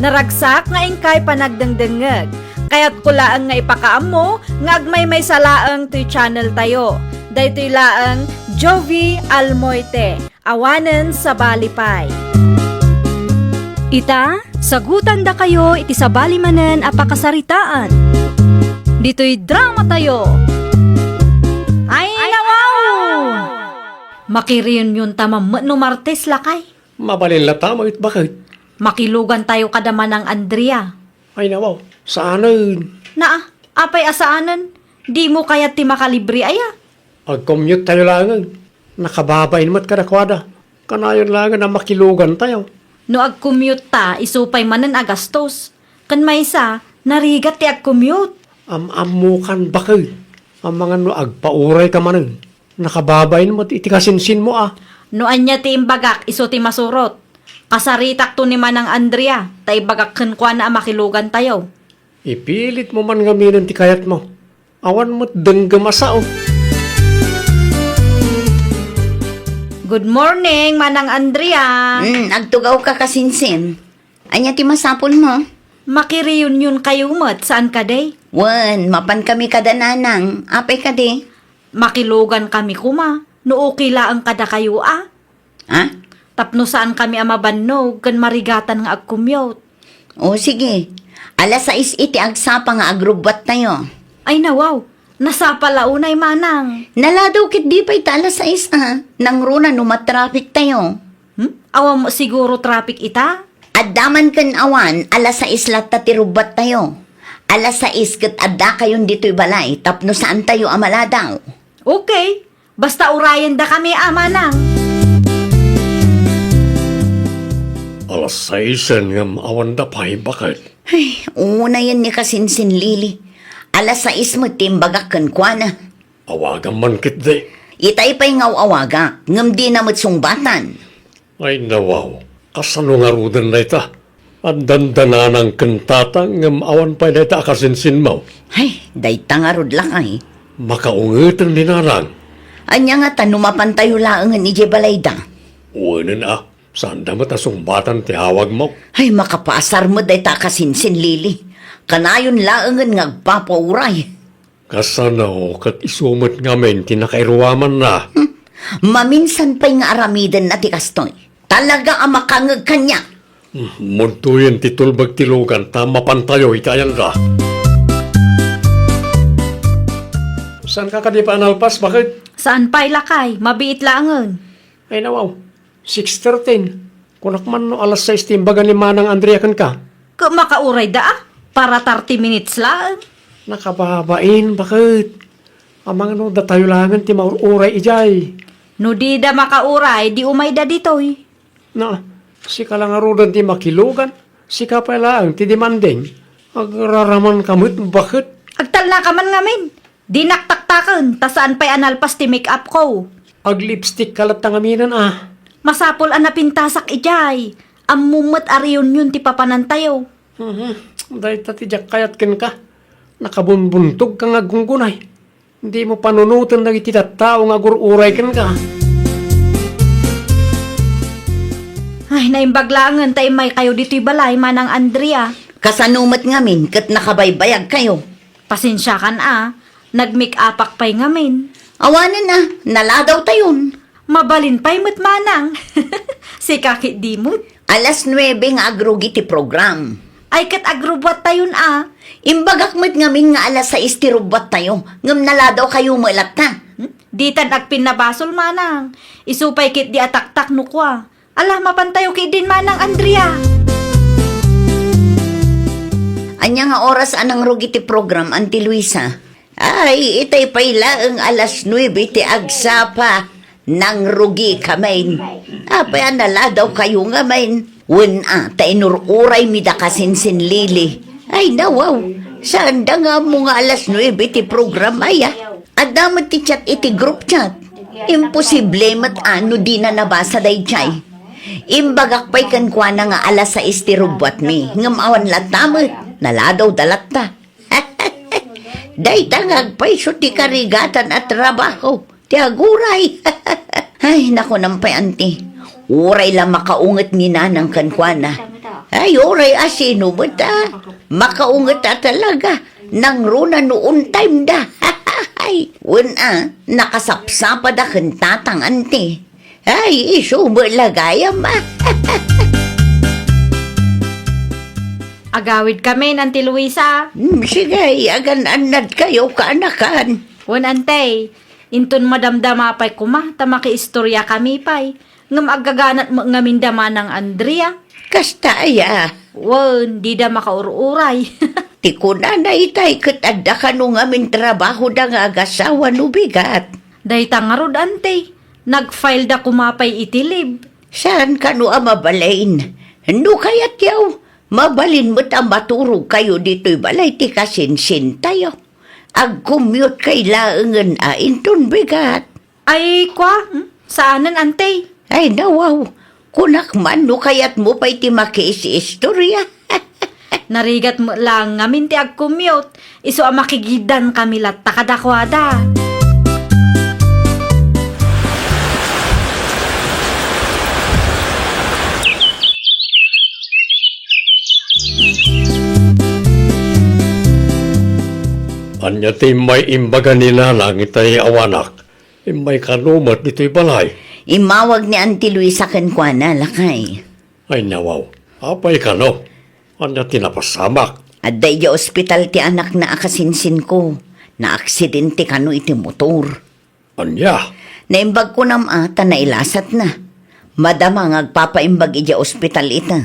Naragsak nga inkay panagdengdengngeg. Kayatko laeng nga ipakaammo nga agmaymaysa laeng toy channel tayo. Daytoy laeng Jovi Almoite, awanen sabali pay. Ita, sagutandakayo iti sabali manen a pakasaritaan. Ditoy dramatayo. Ay, nawaw! Makireunionta man met no Martes, lakay. Mabalin latta met, baket. Makilugantayo kada Manang Andrea. Ay, nawaw, saanen. Naa, Apay a saanen? Dimo kayat ti makalibre aya? Ag-commute tayo laengen. Nakababain met kadakuada. Kanayon laengen a makilugan tayo. No ag-commute ta, isu pay manen a gastos. Ken maysa, narigat ti ag-commute. Am-ammokan, baket. Amangan no agpauray ka manen. Nakababain met iti kasinsinmo a. No ania ti imbagak, isu ti masurot. Kasaritakto ni Manang Andrea, ta ibagak kenkuana a makilugan tayo. Ipilit mo man ngaminen ti kayatmo. Awan met denggem a sao. Good morning, Manang Andrea. Hmm, agtugaw ka, kasinsin. Ania ti masapulmo? Makireunion kayo met, saan kadi? Wen, mapan kami kada nanang. Apay kadi? Makilugan kami koma. No okay laeng kadakayo a. Ha? Tapno saan kami a mabannog ken marigatan nga ag-commute. O, sige. Alas sais iti agsapa nga agrubbuat tayo. Ay, nawaw. Nasapa la unay, manang. Naladaw ket di pay ta alas sais a. Nangruna no matraffic tayo. Hmm? Awan mo siguro traffic ita? Adda man ken awan, alas sais latta ti rubbuat tayo. Alas sais ket adda kayon ditoy balay tapno saan tayo a maladaw. Okay. Basta urayenda kami a, manang. Alas saisen ngem awanda pay, baket. Ay, unayen ni kasinsin Lily. Alas sais met ti imbagak kenkuana. Awagam man ketdi. Itay pay nga aw-awagak, ngem dina met sungbatan. Ay, nawaw. Kasano ngaruden dayta? Addan da nanang ken tatang ngem awan pay dayta a kasinsinmo. Ay, dayta ngarud lakay. Makaungeten ni nanang. Ania ngata no mapantayo laengen idiay balayda? Wenen a, saanda met a sungbatan ti awagmo. Ay, makapasar met dayta a kasinsin Lily. Kanayon laengen nga agpapauray. Kasano ket isu met ngamin ti nakairuamanna? Hmm. Maminsan pay nga aramidenna ti kastoy. Talaga a makangeg kaniak. Hmm. Mudtoyen ti tulbek ti lugan ta mapantayo iti ayanda. Saanka kadi pay a nalpas, baket? Saan pay, lakay. Mabiit laengen. Ay, nawaw. Six thirteen. Kunak man no alas sais ti imbaga ni Manang Andrea kenka. Ket makaurayda a, para thirty minutes laeng. Nakababain, baket. Amangan no datayo laengen ti maur-uray idiay. No dida makauray, di umayda ditoy. Na, sika la ngaruden ti makilugan, sika pay laeng ti demanding. Agraramanka met, baket. Agtalnaka man ngamin. Dinak taktaken, ta saan pay a nalpas ti make-up ko. Ag-lipstick ka latta ngaminen a. Masapul a napintasak idiay. Ammom met a reunion ti papanantayo. Mhm. Dayta ti diak kayat kenka. Nakabunbuntogka nga aggunggunay. Dimo panunoten dagiti tattao nga agur-uray kenka. Ay, naimbag laengen ta immaykayo ditoy balay, Manang Andrea. Kasano met ngamin ket nakabaybayagkayo? Pasensiakan a, nag-make-upak pay ngamin. Awanen a, naladawtayon. Mabalin pay met manang. Sika ketdi met. Alas nuebe nga agrugi ti program. Ay ket agrubbuattayon a. Imbagak met ngamin nga alas sais ti rubbuattayo, ngem naladawkayo met latta. Hmm? Ditan agpinnabasol manang. Isu pay ketdi a taktak no kua. Ala, mapantayo ketdin, Manang Andrea. Ania nga oras a nangrugi ti program, Auntie Luisa? Ay, itay pay laeng alas nuebe ti agsapa. Nangrugikamin. Apay a naladawkayo ngamin? Wen a, ta inur-uraymi da kasinsin Lily. Ay, nawaw. Saanda nga ammo nga alas nuebe ti program aya. Adda met ti chat iti group chat. Imposible met a no dina nabasa daydiay. Imbagak pay kenkuana nga alas sais ti rubbuatmi, ngem awan latta met, naladawda latta. Dayta nga agpayso ti karigatan a trabaho ti aguray. Ay, nakunam pay, anti. Uray la makaunget ni nanang kenkuana. Ay, uray a sino met a makaunget a talaga. Nangruna no on time da. Ay, wen a, nakasapsapada ken tatang, anti. Ay, isu met la gayam a. Agawidkamin, Auntie Luisa. Hmm, sige, agan-annadkayo, kaanakan. Wen, Ante, inton madamdama pay koma, ta makiistoriakami pay. Ngem aggaganat met ngamin da Manang Andrea. Kasta aya. Wen, dida makaur-uray. Ti kunana itay ket adda kano ngamin trabahoda nga agasawa no bigat. Dayta ngarud, Ante, nag-file da koma pay iti leave. Saan kano a mabalin? No kayatyo, mabalin met a maturog kayo ditoy balay ti kasinsintayo. Ag-commute kay laengen a inton bigat. Ay, kwa, hmm? Saanen, Ante? Ay, nawaw. Kunak man no kayatmo pay ti makiis-istorya. Narigat met laeng ngamin ti ag-commute. Isu a makigiddan kami latta kadakuada. Ania ti immay imbaga ni Nanang itay awanak? Immay kano met ditoy balay? Immawag ni Auntie Luisa kenkuana, lakay. Ay, nawaw. Apay kano? Ania ti napasamak? Adda idiay ospital ti anakna a kasinsinko. Naaksidente kano iti motor. Ania? Naimbag kunam a ta nailasatna. Madama nga agpapaimbag idiay ospital ita.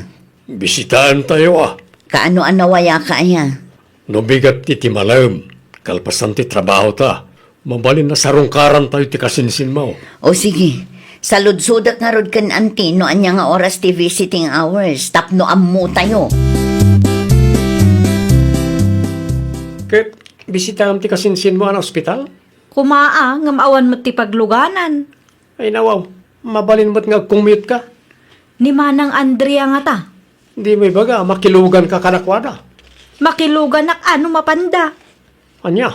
Bisitaentayo a. Kaano a nawayaka aya? No bigat ti timalem, kalpasan ti trabahota, mabalin a sarungkarantayo ti kasinsinmo. O sige, saludsodek ngarud ken Auntie no ania nga oras ti visiting hours tapno ammotayo. Ket bisitaem ti kasinsinmo a naospital? Koma a, ngem awan met ti pagluganan. Ay, nawaw, mabalin met nga agcommute ka. Ni Manang Andrea ngata? Dimo ibaga a makiluganka kadakuada? Makiluganak a no mapanda. Ania?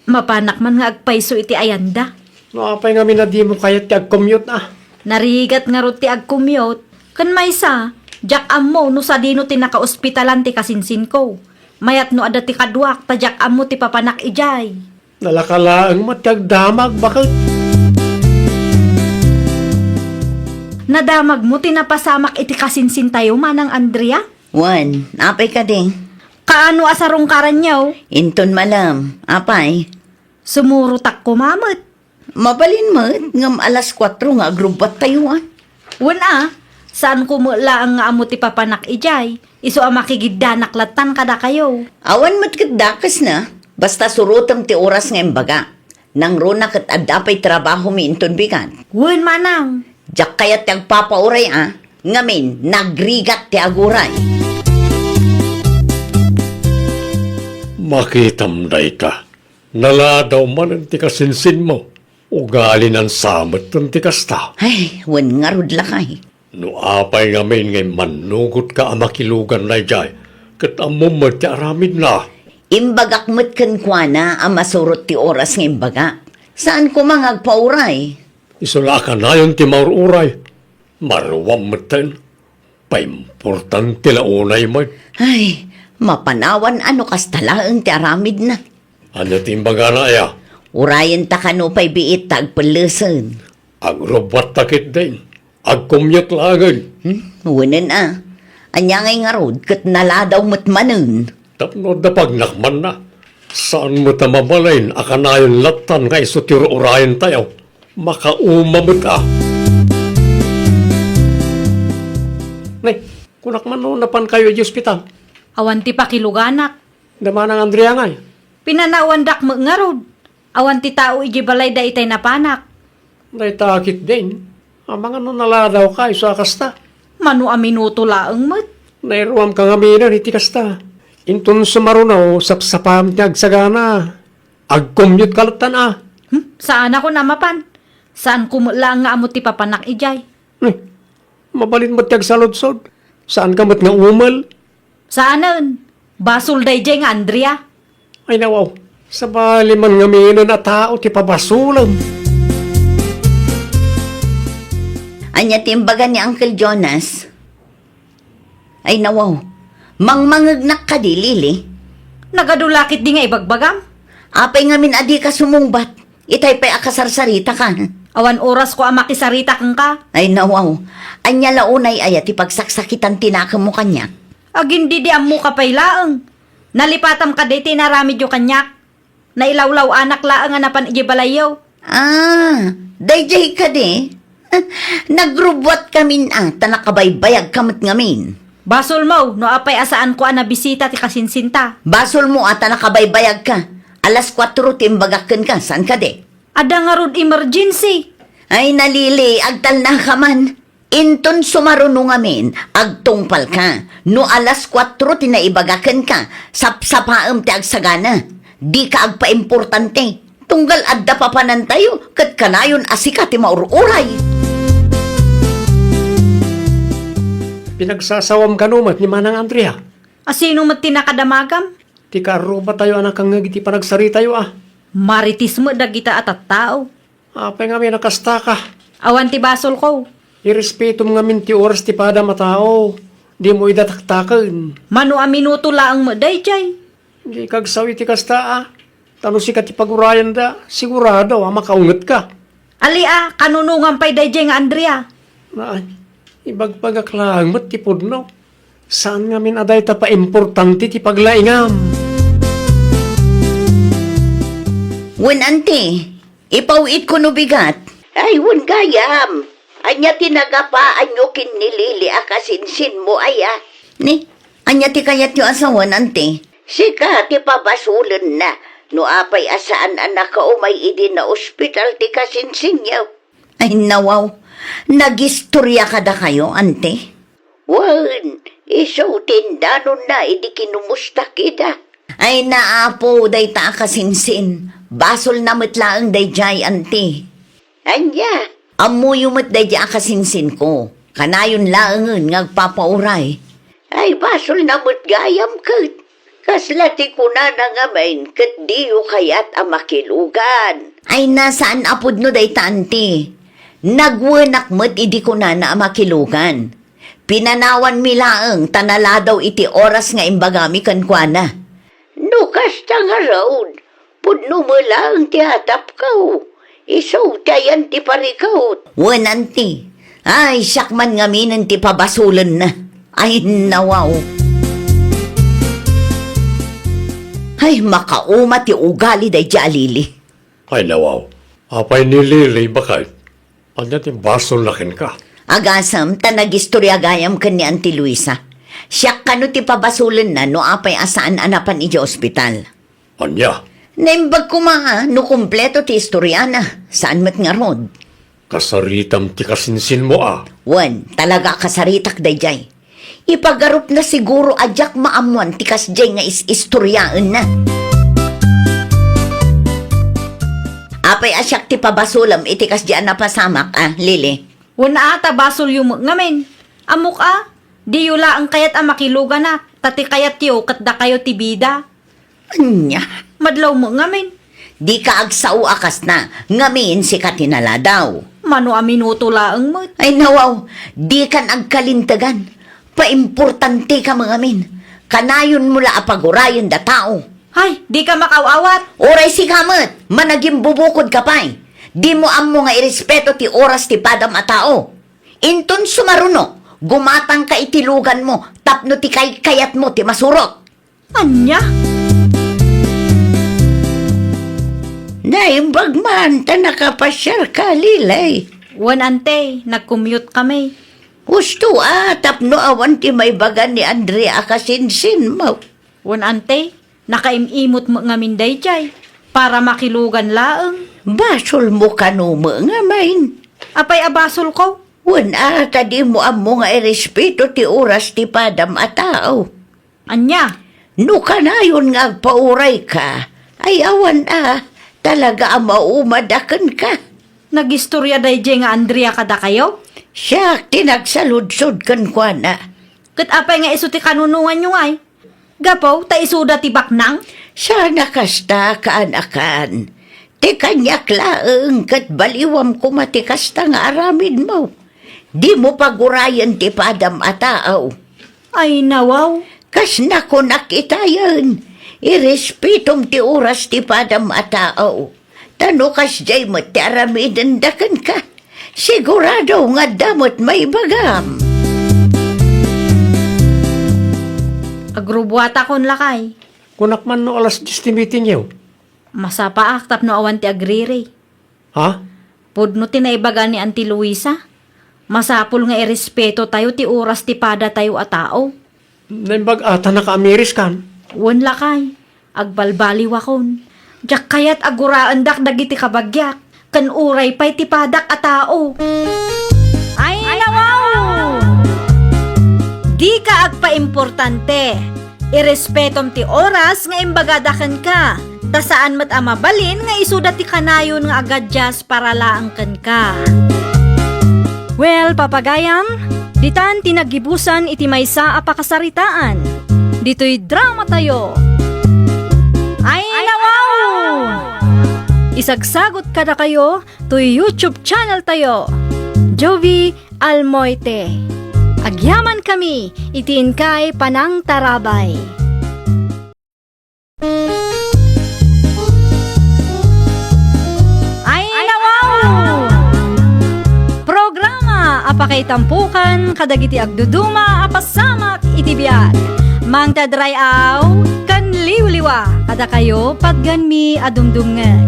Mapanak man nga agpayso iti ayanda. No apay ngamin a dimo kayat ti agcommute a? Narigat ngarud ti agcommute. Ken maysa, diak ammo no sadino ti nakaospitalan ti kasinsinko. Mayat no adda ti kaduak, ta diak ammo ti papanak idiay. Nalaka laeng met ti agdamag, baket. Nadamagmo ti napasamak iti kasinsintayo, Manang Andrea? Wen, apay kadi? Kaano a sarungkaranyo? Inton malem, apay? Sumurotak koma met. Mabalin met, ngem alas kuatro nga agrubbuattayo, a. Wen a, saanko met laeng nga ammo ti papanak idiay, isu a makigiddanak lattan kadakayo. Awan met ket dakesna, basta surotem ti oras nga imbaga. Nangruna ket adda pay trabahomi inton bigat. Wen, manang. Diak kayat ti agpapauray a, ngamin, nagrigat ti aguray. Makitam dayta, naladaw manen ti kasinsinmo. Ugalina sa met ti kasta. Ay, wen ngarud lakay. No apay ngamin nga immannugotka a makilugan daydiay, ket ammom met ti aramidna. Imbagak met kenkuana a masurot ti oras nga imbaga. Saan koma nga agpauray? Isu la a kanayon ti maur-uray. Maruam metten. Paimportante la unay met. Ay, mapanawan a no kasta laeng ti aramidna. Ania ti imbagana aya? Urayenta kano pay biit ta agpellesen. Agrubbuatta ketdin. Agcommute laengen. Hmm? Wenen a. Ania ngay ngarud ket naladaw met manen. Tapno adda pagnakmanna. Saan met a mabalin a kanayon lattan nga isu ti ur-urayentayo. Makauma met a. Nay, kunak man no napankayo idiay ospital? Awan ti pakiluganak. Da Manang Andrea ngay? Pinanawandak met ngarud. Awan ti tao idiay balayda itay napanak. Dayta ketdin. Amangan no naladawka isu a kasta. Mano a minuto laeng met. Nairuamka ngaminen iti kasta. Inton sumaruno, sapsapam ti agsagana. Agcommute ka lattan a. Hmm? Saanakon a mapan. Saanko met laeng nga ammo ti papanak idiay. Eh, mabalin met ti agsaludsod. Saanka met nga umel. Saanen. Basol daydiay nga Andrea. Ay, nawaw. Sabali man ngaminen a tao ti pabasolem. Ania ti imbaga ni Uncle Jonas? Ay, nawaw. Mangmangegnak kadi, Lily? Nagadu la ketdi nga ibagbagam. Apay ngamin a dika sumungbat? Itay pay a kasarsaritaka. Awan orasko a makisarita kenka. Ay, nawaw. Ania la unay aya ti pagsaksakitan ti nakemmo kaniak? Agin idi ammoka pay laeng. Nalipatam kadi ti inaramidyo kaniak. Nailawlaw-anak laeng a napan idiay balayyo. Ah, daydiay kadi? Nagrubbuatkamin a ta nakabaybayagka met ngamin. Basolmo no apay a saanko a nabisita ti kasinsinta. Basolmo a ta nakabaybayagka. Alas kuatro ti imbagak kenka, saan kadi? Adda ngarud emergency. Ay, Lily, agtalnaka man. Inton sumaruno ngamin, agtungpalka. No alas kuatro ti naibaga kenka, sapsapaem ti agsagana. Dika agpaimportante. Tunggal adda papanantayo, ket kanayon a sika ti maur-uray. Pinagsasawam kano met ni Manang Andrea? A sino met ti nakadamagam? Ti kaarrubatayo a nakangngeg iti panagsaritayo a. Marites met dagita a tattao. Apay ngamin a kastaka? Awan ti basolko. Irespetom ngamin ti oras ti padam a tao. Dimo ida taktaken. Mano a minuto laeng met daydiay. Dika agsao iti kasta a. Ta no sika ti pagurayanda, sigurado a makaungetka. Ali a, kanunongam pay daydiay nga Andrea. Ay, ibagbagak laeng met ti pudno. Saan ngamin a dayta paimportante ti paglaingam. Wen, anti, ipaw-itko no bigat. Ay, wen gayam. Ania ti nagapaanyo ken ni Lily a kasinsinmo aya? Ni, ania ti kayatyo a sawen, anti? Sika ti pabasolenna no apay a saan a nakaumay idi naospital ti kasinsinyo. Ay, nawaw. Nagistoria kadakayo, anti? Wen, isu ti indanonna idi kinumusta ida. Ay, naapo, dayta a kasinsin. Basolna met laeng daydiay, anti. Ania? Ammoyo met daydiay a kasinsinko. Kanayon laengen nga agpapauray. Ay, basolna met gayam ket. Kasla ti kunana ngamin ket diyo kayat a makilugan. Ay, saan a pudno dayta, anti. Nagwenak met idi kunana a makilugan. Pinanawanmi laeng ta naladaw iti oras nga imbagami kenkuana. No kasta ngarud, pudno met laeng ti atapko. Isu ti ayan ti parikut. Wen, anti. Ay, siak man ngaminen ti pabasolenna. Ay, nawaw. Ay, makauma ti ugali daydiay a Lily. Ay, nawaw. Apay ni Lily, baket? Ania ti basolna kenka? Agasem ta nagistoria gayam ken ni Anti Luisa. Siak kano ti pabasolenna no apay a saan a napan idiay ospital. Ania? Naimbag koma a no kompleto ti istoriana. Saan met ngarud? Kasaritam ti kasinsinmo a. Wen, talaga a kasaritak daydiay. Ipagarupna siguro a diak maammoan ti kasdiay nga is-istoriaenna. Apay a siak ti pabasolem iti kasdiay a napasamak a, Lily? Wen a, ta basolyo met ngamin. Ammok a, diyo laeng kayat a makiluganak, ta ti kayatyo ket dakayo ti bida. Ania? Madlaw met ngamin. Dika agsao a kasta, ngamin sika ti naladaw. Mano a minuto laeng met. Ay, nawaw, dikan agkalintegan. Paimportanteka met ngamin. Kanayonmo la a pagurayen da tao. Ay, dika makaw-awat. Uray sika met, managimbubukodka pay. Dimo ammo nga irespeto ti oras ti padam a tao. Inton sumaruno, gumatangka iti luganmo tapno ti kaykayatmo ti masurot. Ania? Naimbag man ta nakapasiarka, Lily. Wen, ante, nag-commute kami. Husto a, tapno awan ti maibaga ni Andrea a kasinsinmo. Wen, ante, nakaim-imot met ngamin daydiay para makilugan laeng. Basolmo kano met ngamin. Apay a basolko? Wen a, ta dimo ammo nga irespeto ti oras ti padam a tao. Ania? No kanayon nga agpaurayka, ay awan a, talaga a maumada kenka. Nagistoria daydiay nga Andrea kadakayo? Siak ti nagsaludsod kenkuana. Ket apay nga isu ti kanunonganyo ngay? Gapu ta isuda ti baknang? Saan a kasta, kaanakan. Ti kaniak laeng ket baliwam koma ti kasta nga aramidmo. Dimo pagurayen ti padam a tao. Ay, nawaw. Kas nakunak itayen, irespetom ti oras ti padam a tao. Ta no kasdiay met ti aramidenda kenka, sigurado nga adda met maibagam. Agrubuatakon, lakay. Kunak man no alas dies ti meetingyo. Masapaak tapno awan ti agriri. Ha? Pudno ti naibaga ni Auntie Luisa. Masapul nga irespetotayo ti oras ti padatayo a tao. Naimbag a ta nakaamiris kan? Wen, lakay. Agbalbaliwakon. Diak kayat a guraendak dagiti kabagiak, ken uray pay ti padak a tao. Ay, nawaw! Dika agpaimportante. Irespetom ti oras nga imbagada kenka, ta saan met a mabalin nga isuda ti kanayon nga agadias para laeng kenka. Well, papagayam, ditan ti naggibusan iti maysa a pakasaritaan. Ditoy dramatayo. Ay, nawaw! Isagsagot kadakayo toy YouTube channel tayo, Jovi Almoite. Agyaman kami iti inkay panangtarabay. Ay, nawaw! Programa a pakaitampukan kadagiti agduduma a pasamak iti biag. Mangted ray-aw ken liwliwa kadakayo, patganmi a dumdumngeg.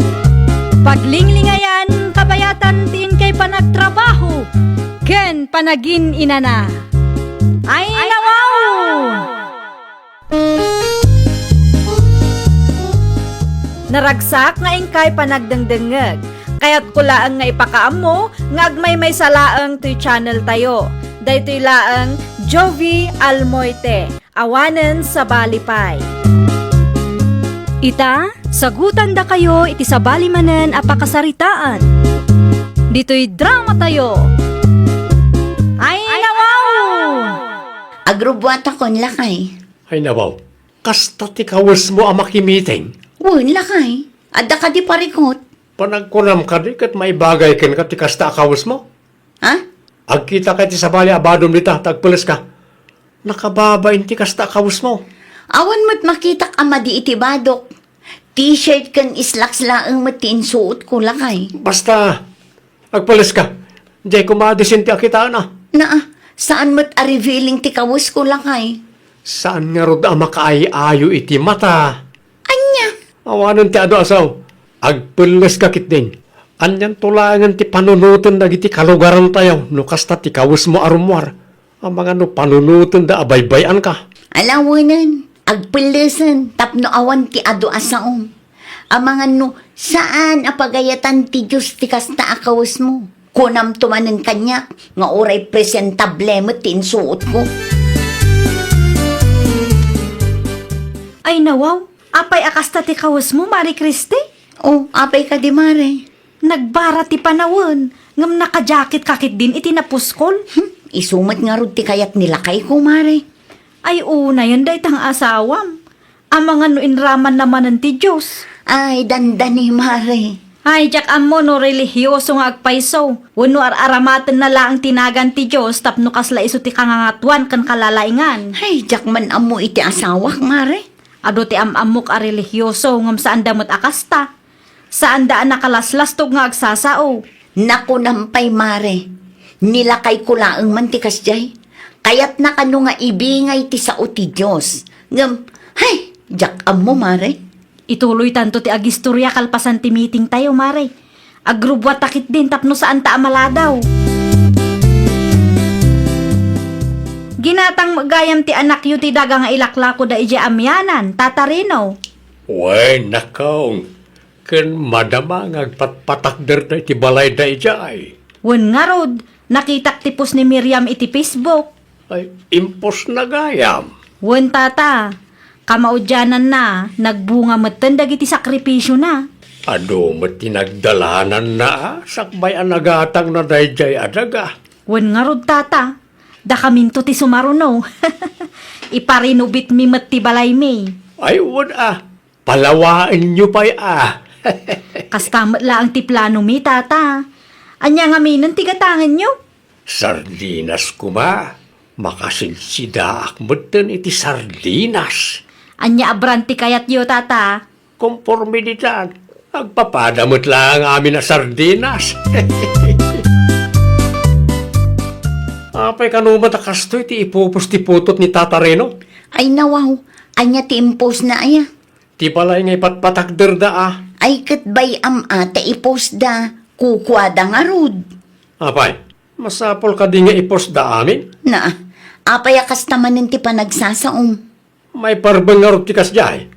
Paglinglingayan, kabayatan ti inkay panagtrabaho ken panagin-inana. Ay, nawaw! Naragsak nga inkay panagdengdengngeg. Kayatko laeng nga ipakaammo nga agmaymaysa laeng toy channel tayo. Daytoy laeng Jovi Almoite, awanen sabali pay. Ita, sagutandakayo iti sabali manen a pakasaritaan. Ditoy dramatayo. Ay, nawaw! Agrubbuatakon, lakay. Ay, nawaw. Kasta ti kawesmo a makimiting? Wen, lakay. Adda kadi parikut? Panagkunam kadi ket maibagay kenka ti kasta a kawesmo? Ha? Agkitak iti sabali a badom dita, ta agpeleska. Nakababain ti kasta a kawesmo. Awan met makitak a madi iti badok. T-shirt ken slacks laeng met ti insuotko, lakay. Basta, agpeleska. Diay koma a disente a kitaen a. Naa, saan met a revealing ti kawesko, lakay. Saan ngarud a makaay-ayo iti mata. Ania? Awanen ti adu a sao. Agpelleska ketdin. Anianto laengen ti panunoten dagiti kalugarantayo no kasta ti kawesmo a rummuar? Amangan no panunotenda a baybay-anka. Alawenen, agpellesen tapno awan ti adu a saom. Amangan no saan a pagayatan ti Dios ti kasta a kawesmo. Kunamto manen kaniak nga uray presentable met ti insuotko. Ay, nawaw, apay a kasta ti kawesmo, Mari Christy? Oh, apay kadi, Mare? Nagbara ti panawen, ngem nakajacket ka ketdin iti napuskol. Hmm, isu met ngarud ti kayat ni lakayko, Mare. Ay, unayen dayta nga asawam. Amangan no inramanna manen ti Dios. Ay, dandani, Mare. Ay, diak ammo no relihioso nga agpayso, wenno ar-aramatenna laeng ti nagan ti Dios tapno kasla isu ti kangangatuan ken kalalaingan. Ay, diak man ammo iti asawak, Mare. Adu ti am-ammok a relihioso, ngem saanda met a kasta. Saanda a nakalaslastog nga agsasao. Nakunam pay, Mare. Ni lakayko laeng man ti kasdiay. Kayatna kano nga ibingay ti sao ti Dios. Ngem, hay, diak ammo, Mare. Ituloytanto ti agistorya kalpasan ti meeting tayo, Mare. Agrubbuatta ketdin tapno saanta a maladaw. Ginatang met gayam ti anakyo ti daga nga ilaklako da idiay amianan, Tata Rino. Wen, nakong, ken madama nga agpatpatakderda iti balayda idiay. Wen ngarud, nakitak ti post ni Miriam iti Facebook. Ay, impostna gayam. Wen, tata, kamaudiananna, nagbunga metten dagiti sakrifisiona. Adu met ti nagdalananna, a, sakbay a nagatangna daydiay a daga. Wen ngarud, tata, dakaminto ti sumaruno. Iparinobitmi met ti balaymi. Ay, wen a, palawaenyo pay a. Kasta met laeng ti planomi, tata. Ania ngaminen ti gatangenyo? Sardinas koma. Makasidsidaak metten iti sardinas. Ania a brand ti kayatyo, tata? Konforme ditan, agpapada met laeng amin a sardinas. Apay kano met a kastoy ti ipupos ti putot ni Tata Reno? Ay, nawaw, ania ti impostna aya? Ti balay nga ipatpatakderda a. Ay, ket bay-am a ta ipostda, kukuada ngarud. Apay, masapul kadi nga ipostda amin? Naa, Apay a kasta manen ti panagsasaom? Maiparbeng ngarud ti kasdiay?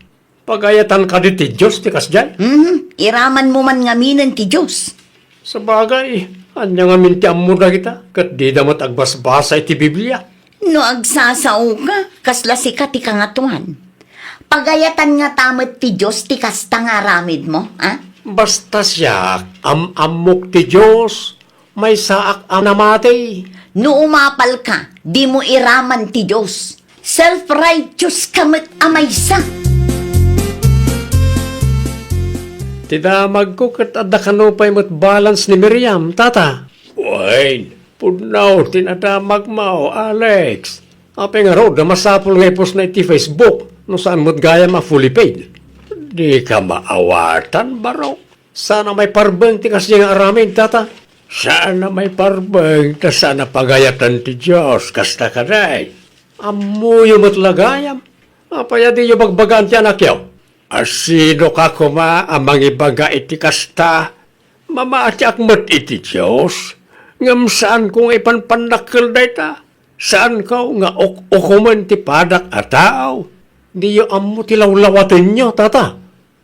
Pagayatan kadi ti Dios ti kasdiay? Mhm. Iramanmo man ngaminen ti Dios. Sabagay, ania ngamin ti ammo dagita, ket dida met agbasbasa iti Biblia? No agsasaoka, kasla sika ti Kangatoan. Pagayatan ngata met ti Dios ti kasta nga aramidmo, a? Basta siak, am-ammok ti Dios, maysaak a namati. No umapalka, dimo iraman ti Dios. Self-righteous ka met a maysa. Ti damagko ket adda kano pay met balance ni Miriam, tata. Wen, pudno ti nadamagmo, Alex. Apay ngarud a masapul nga ipusna iti Facebook no saan met gayam a fully paid? Dika maawatan, baro. Saan a maiparbeng ti kasdiay nga aramid, tata? Saan a maiparbeng ta saan a pagayatan ti Dios, kasta kadi. Ammoyo met la gayam. Apay a diyo bagbagaan ti anakyo? A sinoka koma a mangibaga iti kasta? Mamatiak met iti Dios, ngem saanko nga ipanpannakkel dayta. Saanko nga uk-ukomen ti padak a tao. Diyo ammo ti lawlawatenyo, tata.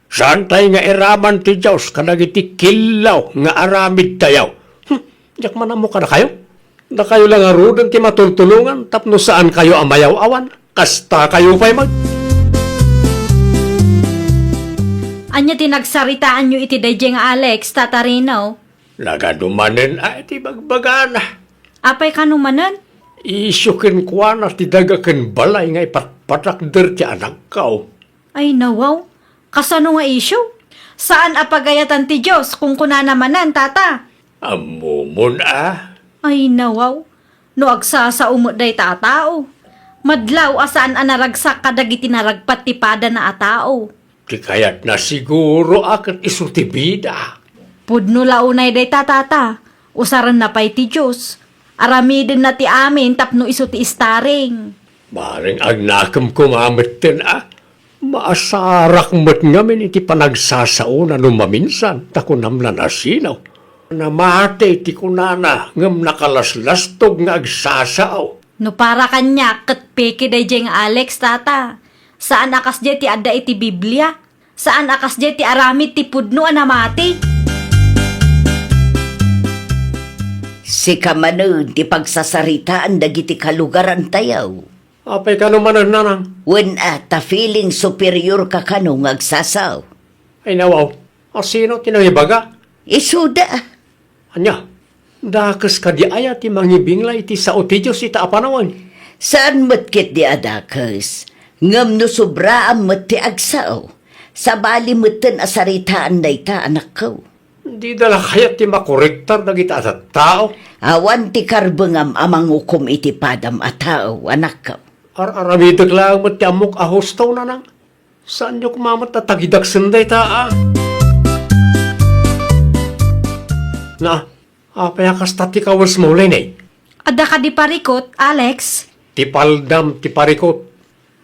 Saantay nga iraman ti Dios kadagiti killaw nga aramidtayo. Hm, diak man ammo kadakayo. Dakayo la ngaruden ti matultulongan tapno saankayo a mayaw-awan. Kastakayo pay met. Ania ti nagsaritaanyo iti daydiay nga Alex, Tata Rino? Nagadu manen a iti bagbagana. Apay kano manen? Isyu kenkuana ti daga ken balay nga ipatpatakder ti anakko. Ay, nawaw. Kasano nga isyu? Saan a pagayatan ti Dios, kunkunana manen, tata. Ammomon a? Ay, nawaw. No agsasao met dayta a tao, madlaw a saan a naragsak kadagiti naragpat ti padana a tao. Ti kayatna siguro a ket isu ti bida. Pudno la unay dayta, tata. Usarenna pay ti Dios. Aramidenna ti amin tapno isu ti istaring. Bareng agnakem koma metten a. Maasarak met ngamin iti panagsasaona no maminsan, ta kunam la nasino. Namati ti kunana, ngem nakalaslastog nga agsasao. No para kaniak, ket peke daydiay nga Alex, tata. Saan a kasdiay ti adda iti Biblia. Saan a kasdiay ti aramid ti pudno a namati. Sika manen ti pagsasaritaan dagiti kalugarantayo. Apay kano manen, nanang? Wen a, ta feeling superior ka kano nga agsasao. Ay, nawaw. A, sino ti nangibaga? Isuda. Ania? Dakes kadi aya ti mangibinglay iti sao ti Dios ita a panawen? Saan met ketdi a dakes, ngem no sobraan met ti agsao, sabali metten a saritaan dayta, anakko. Dida la kayat ti makorektar dagita a tattao? Awan ti karbengam a mangukom iti padam a tao, anakko. Ar-aramidek laeng met ti ammok a husto, nanang. Saanyo koma met a tagidaksen dayta, a? Na, apay a kasta ti kawesmo, Leni? Adda kadi parikut, Alex? Ti paldam ti parikut.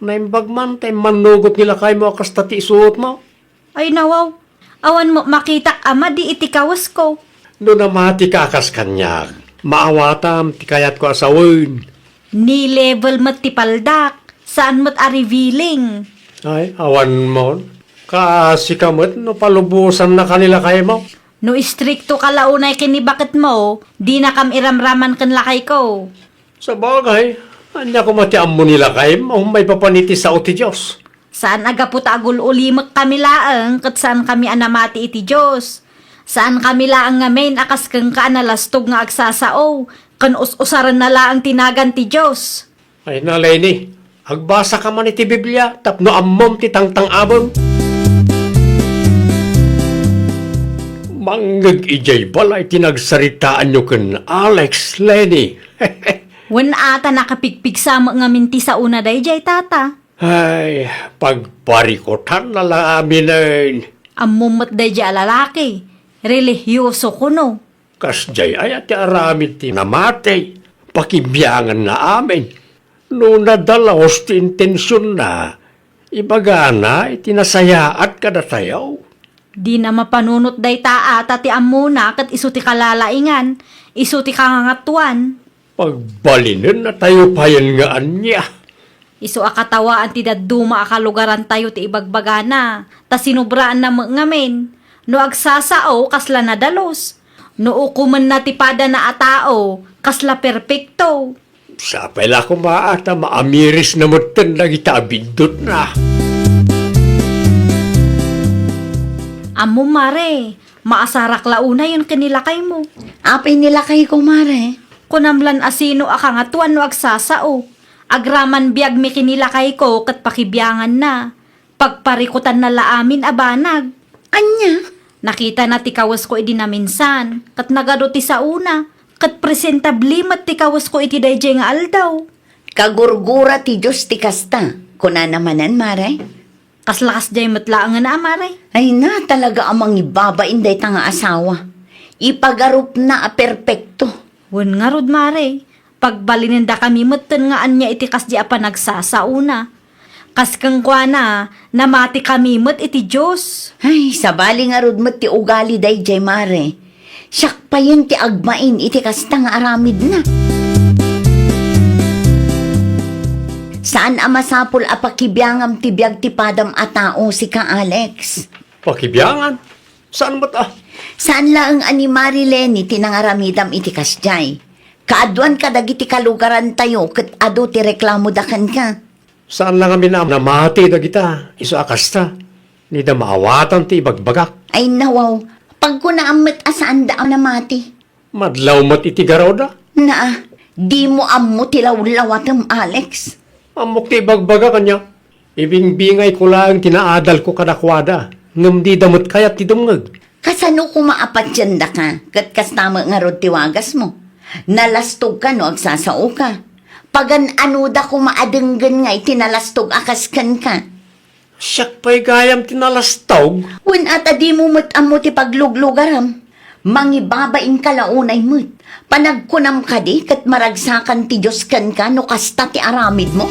Naimbag man ta immannugot ni lakaymo a kasta ti isuotmo. Ay, nawaw. Awan met makitak a madi iti kawesko. No namatika a kas kaniak, maawatam ti kayatko a sawen. Ni-level met ti paldak, saan met a revealing. Ay, awan mon. Kaasika met no palubosannaka ni lakaymo. No istriktoka la unay ken ni baketmo, dinakam iramraman ken lakayko. Sabagay, ania koma ti ammo ni lakaymo maipapan iti sao ti Dios? Saan a gapu ta agul-ulimekkami laeng ket saankami a namati iti Dios. Saankami laeng ngamin a kas kenka a nalastog nga agsasao, ken us-usarenna laeng ti nagan ti Dios. Ay na, Leni, agbasaka man iti Biblia tapno ammom ti tangtang-abem. Mangngeg idiay balay ti nagsaritaanyo ken Alex, Leni. Wen a, ta nakapigpigsa met ngamin ti saona daydiay, tata. Ay, pagparikutanna la aminen. Ammom met daydiay a lalaki, relihioso kuno. Kasdiay aya ti aramid ti namati, pakibianganna amin. No nadalus ti intensionna, ibagana iti nasayaat kadatayo. Dina mapanunot dayta a ta ti ammona ket isu ti kalalaingan, isu ti kangangatuan. Pagbalinennatayo payen nga ania? Isu a katawaan ti dadduma a kalugarantayo ti ibagbagana, ta sinubraanna met ngamin. No agsasao, kasla nadalus. No ukomenna ti padana a tao, kasla perpekto. Sapay la koma a ta maamirisna metten dagita a biddutna. Ammom, Mare, maasarak la unayen ken ni lakaymo. Apay ni lakayko, Mare? Kunam lan a sino a kangatuan no agsasao. Agraman biagmi ken ni lakayko ket pakibianganna. Pagparikutanna la amin a banag. Ania? Nakitana ti kawesko idi naminsan, ket nagadu ti saona, ket presentable met ti kawesko iti daydiay nga aldaw. Kagurgura ti Dios ti kasta, kunana manen, Mare. Kasla kasdiay met laengen a, Mare. Ay na, talaga a mangibabain dayta nga asawa. Ipagarupna a perpekto. Wen ngarud, Mare, pagbalinendakami metten nga ania iti kasdi a panagsasaona. Kas kenkuana, namatikami met iti Dios. Ay, sabali ngarud met ti ugali daydiay, Mare. Siak payen ti agmain iti kasta nga aramidna. Saan a masapul a pakibiangam ti biag ti padam a tao, sika, Alex. Pakibiangan? Saan met a? Saan laeng a ni Mari Leni ti nangaramidam iti kasdiay. Kaaduan kadagiti kalugarantayo ket adu ti reklamoda kenka. Saan la ngamin a namati dagita, isu a kasta, ni da maawatan ti ibagbagak. Ay, nawaw, pagkunaam met a saanda a namati. Madlaw met iti garawda. Naa, dimo ammo ti lawlawatem, Alex. Ammok ti ibagbagak, ania? Ibingbingayko laeng ti naadalko kadakuada, ngem dida met kayat ti dumngeg. Kasano koma a patiendaka, ket kasta met ngarud ti wagasmo? Nalastogka no agsasaoka. Pagan-anoda koma a denggen nga iti nalastog a kas kenka. Siak pay gayam ti nalastog? Wen a ta dimo met ammo ti pagluglugaram. Mangibabainka la unay met. Panagkunam kadi ket maragsakan ti Dios kenka no kasta ti aramidmo?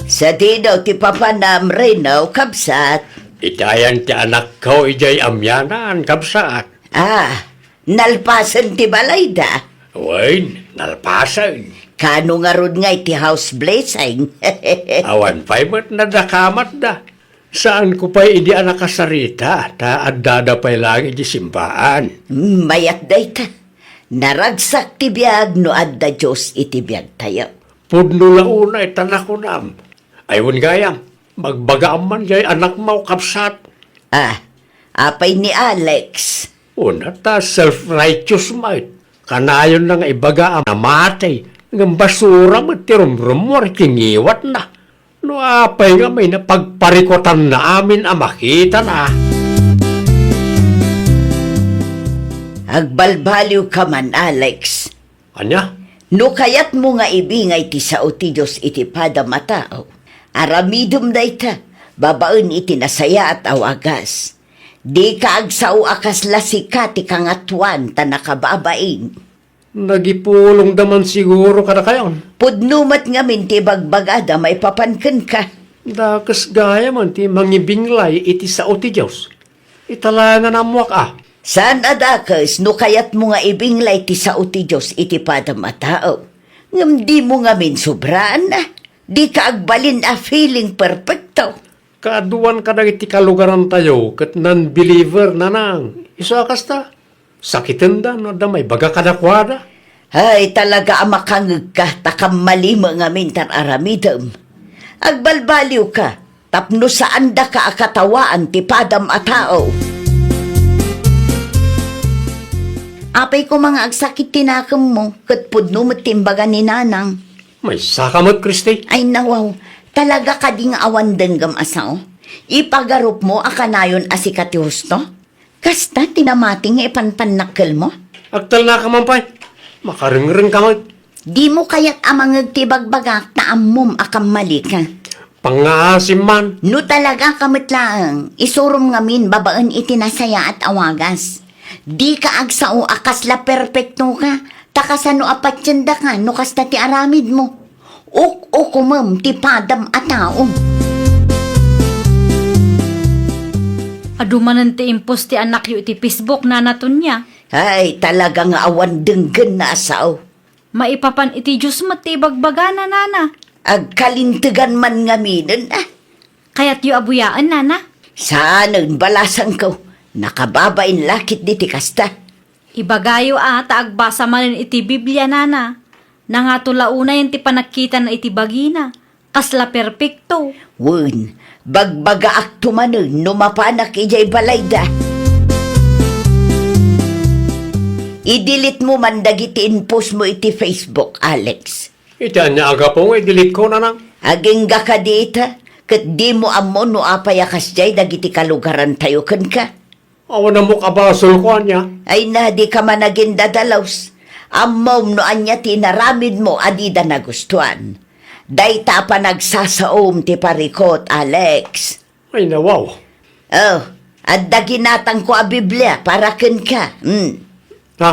Sadino ti papanam, Reno, kabsat? Itayan ti anakko idiay amianan, kabsat. Ah, nalpasen ti balayda? Wen, nalpasen. Kano ngarud nga iti house blessing? Awan pay met nadakamatda. Saanko pay idi a nakasarita, ta addada pay laeng iti simbaan. Mm, mayat dayta. Naragsak ti biag no adda Dios iti biagtayo. Pudno la unay ta nakunam. Ay, wen gayam, magbagaam man jay anakmo, kabsat. Ah, apay ni Alex? Una ta self-righteous met. Kanayonna nga ibaga a namati, ngem basura met ti rumrummuar iti ngiwatna. No apay ngamin a pagparikutanna amin a makitana? Agbalbaliwka man, Alex. Ania? No kayatmo nga ibingay ti sao ti Dios iti padam a tao, aramidem dayta babaen iti nasayaat a wagas. Dika agsao a kasla sika ti kangatoan ta nakababain. Nagipulongda man siguro kadakayon. Pudno met ngamin ti ibagbagada maipapan kenka. Dakes gayam ti mangibinglay iti sao ti Dios. Ita la nga ammoak a. Saan a dakes no kayatmo nga ibinglay ti sao ti Dios iti padam a tao. Ngem dimo ngamin sobraanna. Dika agbalin a feeling perfecto. Kaaduan kadagiti kalugarantayo ket non-believer, nanang. Isu a kasta, sakitenda no adda maibaga kadakuada. Ay, talaga a makangegka, ta kammali met ngamin ti ar-aramidem. Agbalbaliwka, tapno saandaka a katawaan ti padam a tao. Apay koma nga agsakit ti nakemmo, ket pudno met ti imbaga ni Nanang. Maysaka met, Christy. Ay, nawaw. Talaga kadi nga awan denggem a sao? Ipagarupmo a kanayon a sika ti husto? Kasta ti namati nga ipanpannakkelmo? Agtalnaka man pay. Makarengrengka met. Dimo kayat a mangeg ti ibagbagak ta ammom a kammalika. Pangngaasim man. No talagaka met laeng, isurom ngamin babaen iti nasayaat a wagas. Dika agsao a kasla perpektoka, ta kasano a patiendaka no kasta ti aramidmo? Uk-ukomem ti padam a tao. Adu manen ti impost ti anakyo iti Facebook, Nana Tonia. Ay, talaga nga awan denggenna a sao. Maipapan iti Dios met ti ibagbagana, nana. Agkalintegan man ngaminen, ah. Kayatyo a buyaen, nana? Saanen, balasangko. Nakababain la ketdi ti kasta. Ibagayo a ta agbasa manen iti Biblia, nana. Nangato la unayen ti panagkitana iti bagina. Kasla perpekto. Wen, bagbagaakto manen no mapanak idiay balayda. I-delete mo man dagiti in-post mo iti Facebook, Alex. Iti ania a gapu nga i-delete ko, nanang? Agingga kadi ita, ket dimo ammo no apay a kasdiay dagiti kalugarantayo kenka. Awan ammok a basolko, ania? Ay na, dika man agindadalus. Ammom no ania ti inaramidmo a dida nagustuan. Dayta a panagsasaom ti parikut, Alex. Ay, nawaw. Oh, adda ginatangko a Biblia para kenka. Hmm. Ha?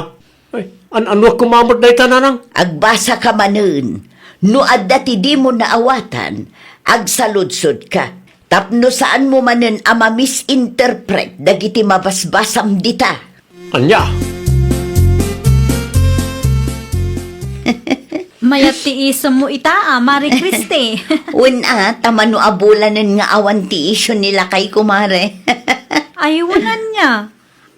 Ay, an-, annuak koma met dayta, nanang? Agbasaka manen. No adda ti dimo naawatan, agsaludsodka. Tapno saanmo manen a ma-misinterpret dagiti mabasbasam dita. Ania? Mayat ti isemmo ita, a, Mare Christy. Wen a, ta mano a bulanen nga awan ti isyu ni lakayko, Mare. Ay, wen ania?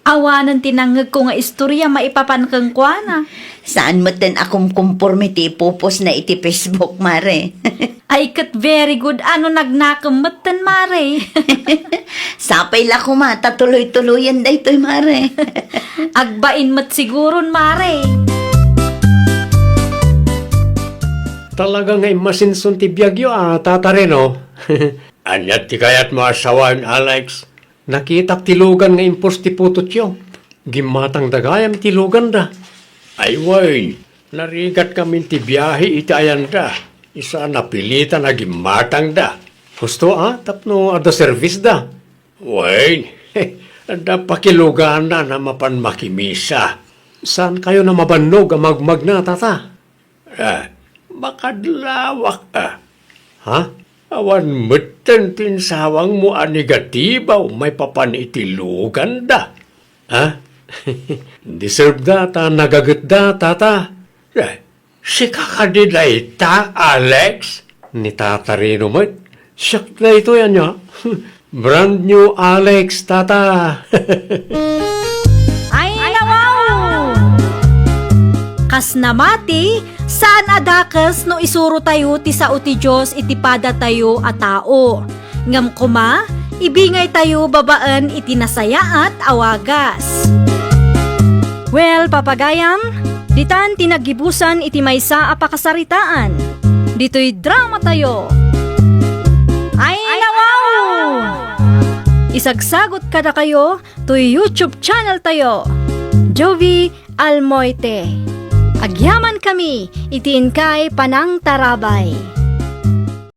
Awanen ti nangngegko nga istorya maipapan kenkuana. Saan metten a kumkumporme ti ipupostna iti Facebook, Mare. Ay, ket very good a no nagnakem metten, Mare. Sapay la koma ta tuloy-tuloyen daytoy, Mare. Agbain met siguron, Mare. Talaga nga immasinson ti biagyo a, Tata Reno. Ania ti kayatmo a sawen, Alex? Nakitak ti lugan nga in-post ti putotyo. Gimmatangda gayam ti luganda. Ay wen, narigat ngamin ti biahe iti ayanda. Isu a napilitan a gimmatangda. Husto a, tapno adda servisda. Wen, adda pakiluganan a mapan makimisa. Saankayon a mabannog a magmagna, Tata? Ah, makadlawak a. Ha? Awan metten ti insawangmo a negatibo maipapan iti luganda. Ha? Deserveda ta nagagetda, Tata. Eh, sika kadi dayta, Alex? Ni Tata Reno met. Siak daytoy, ania? Brand new Alex, Tata. Ay, nawaw! Kas namati, saan a dakes no isurotayo ti sao ti Dios iti padatayo a tao. Ngem koma, ibingaytayo babaen iti nasayaat a wagas. Well, papagayam, ditan ti naggibusan iti maysa a pakasaritaan. Ditoy dramatayo. Ay, nawaw! Isagsagot kadakayo toy YouTube channel tayo, Jovie Almoite. Agyamankami iti inkay panangtarabay.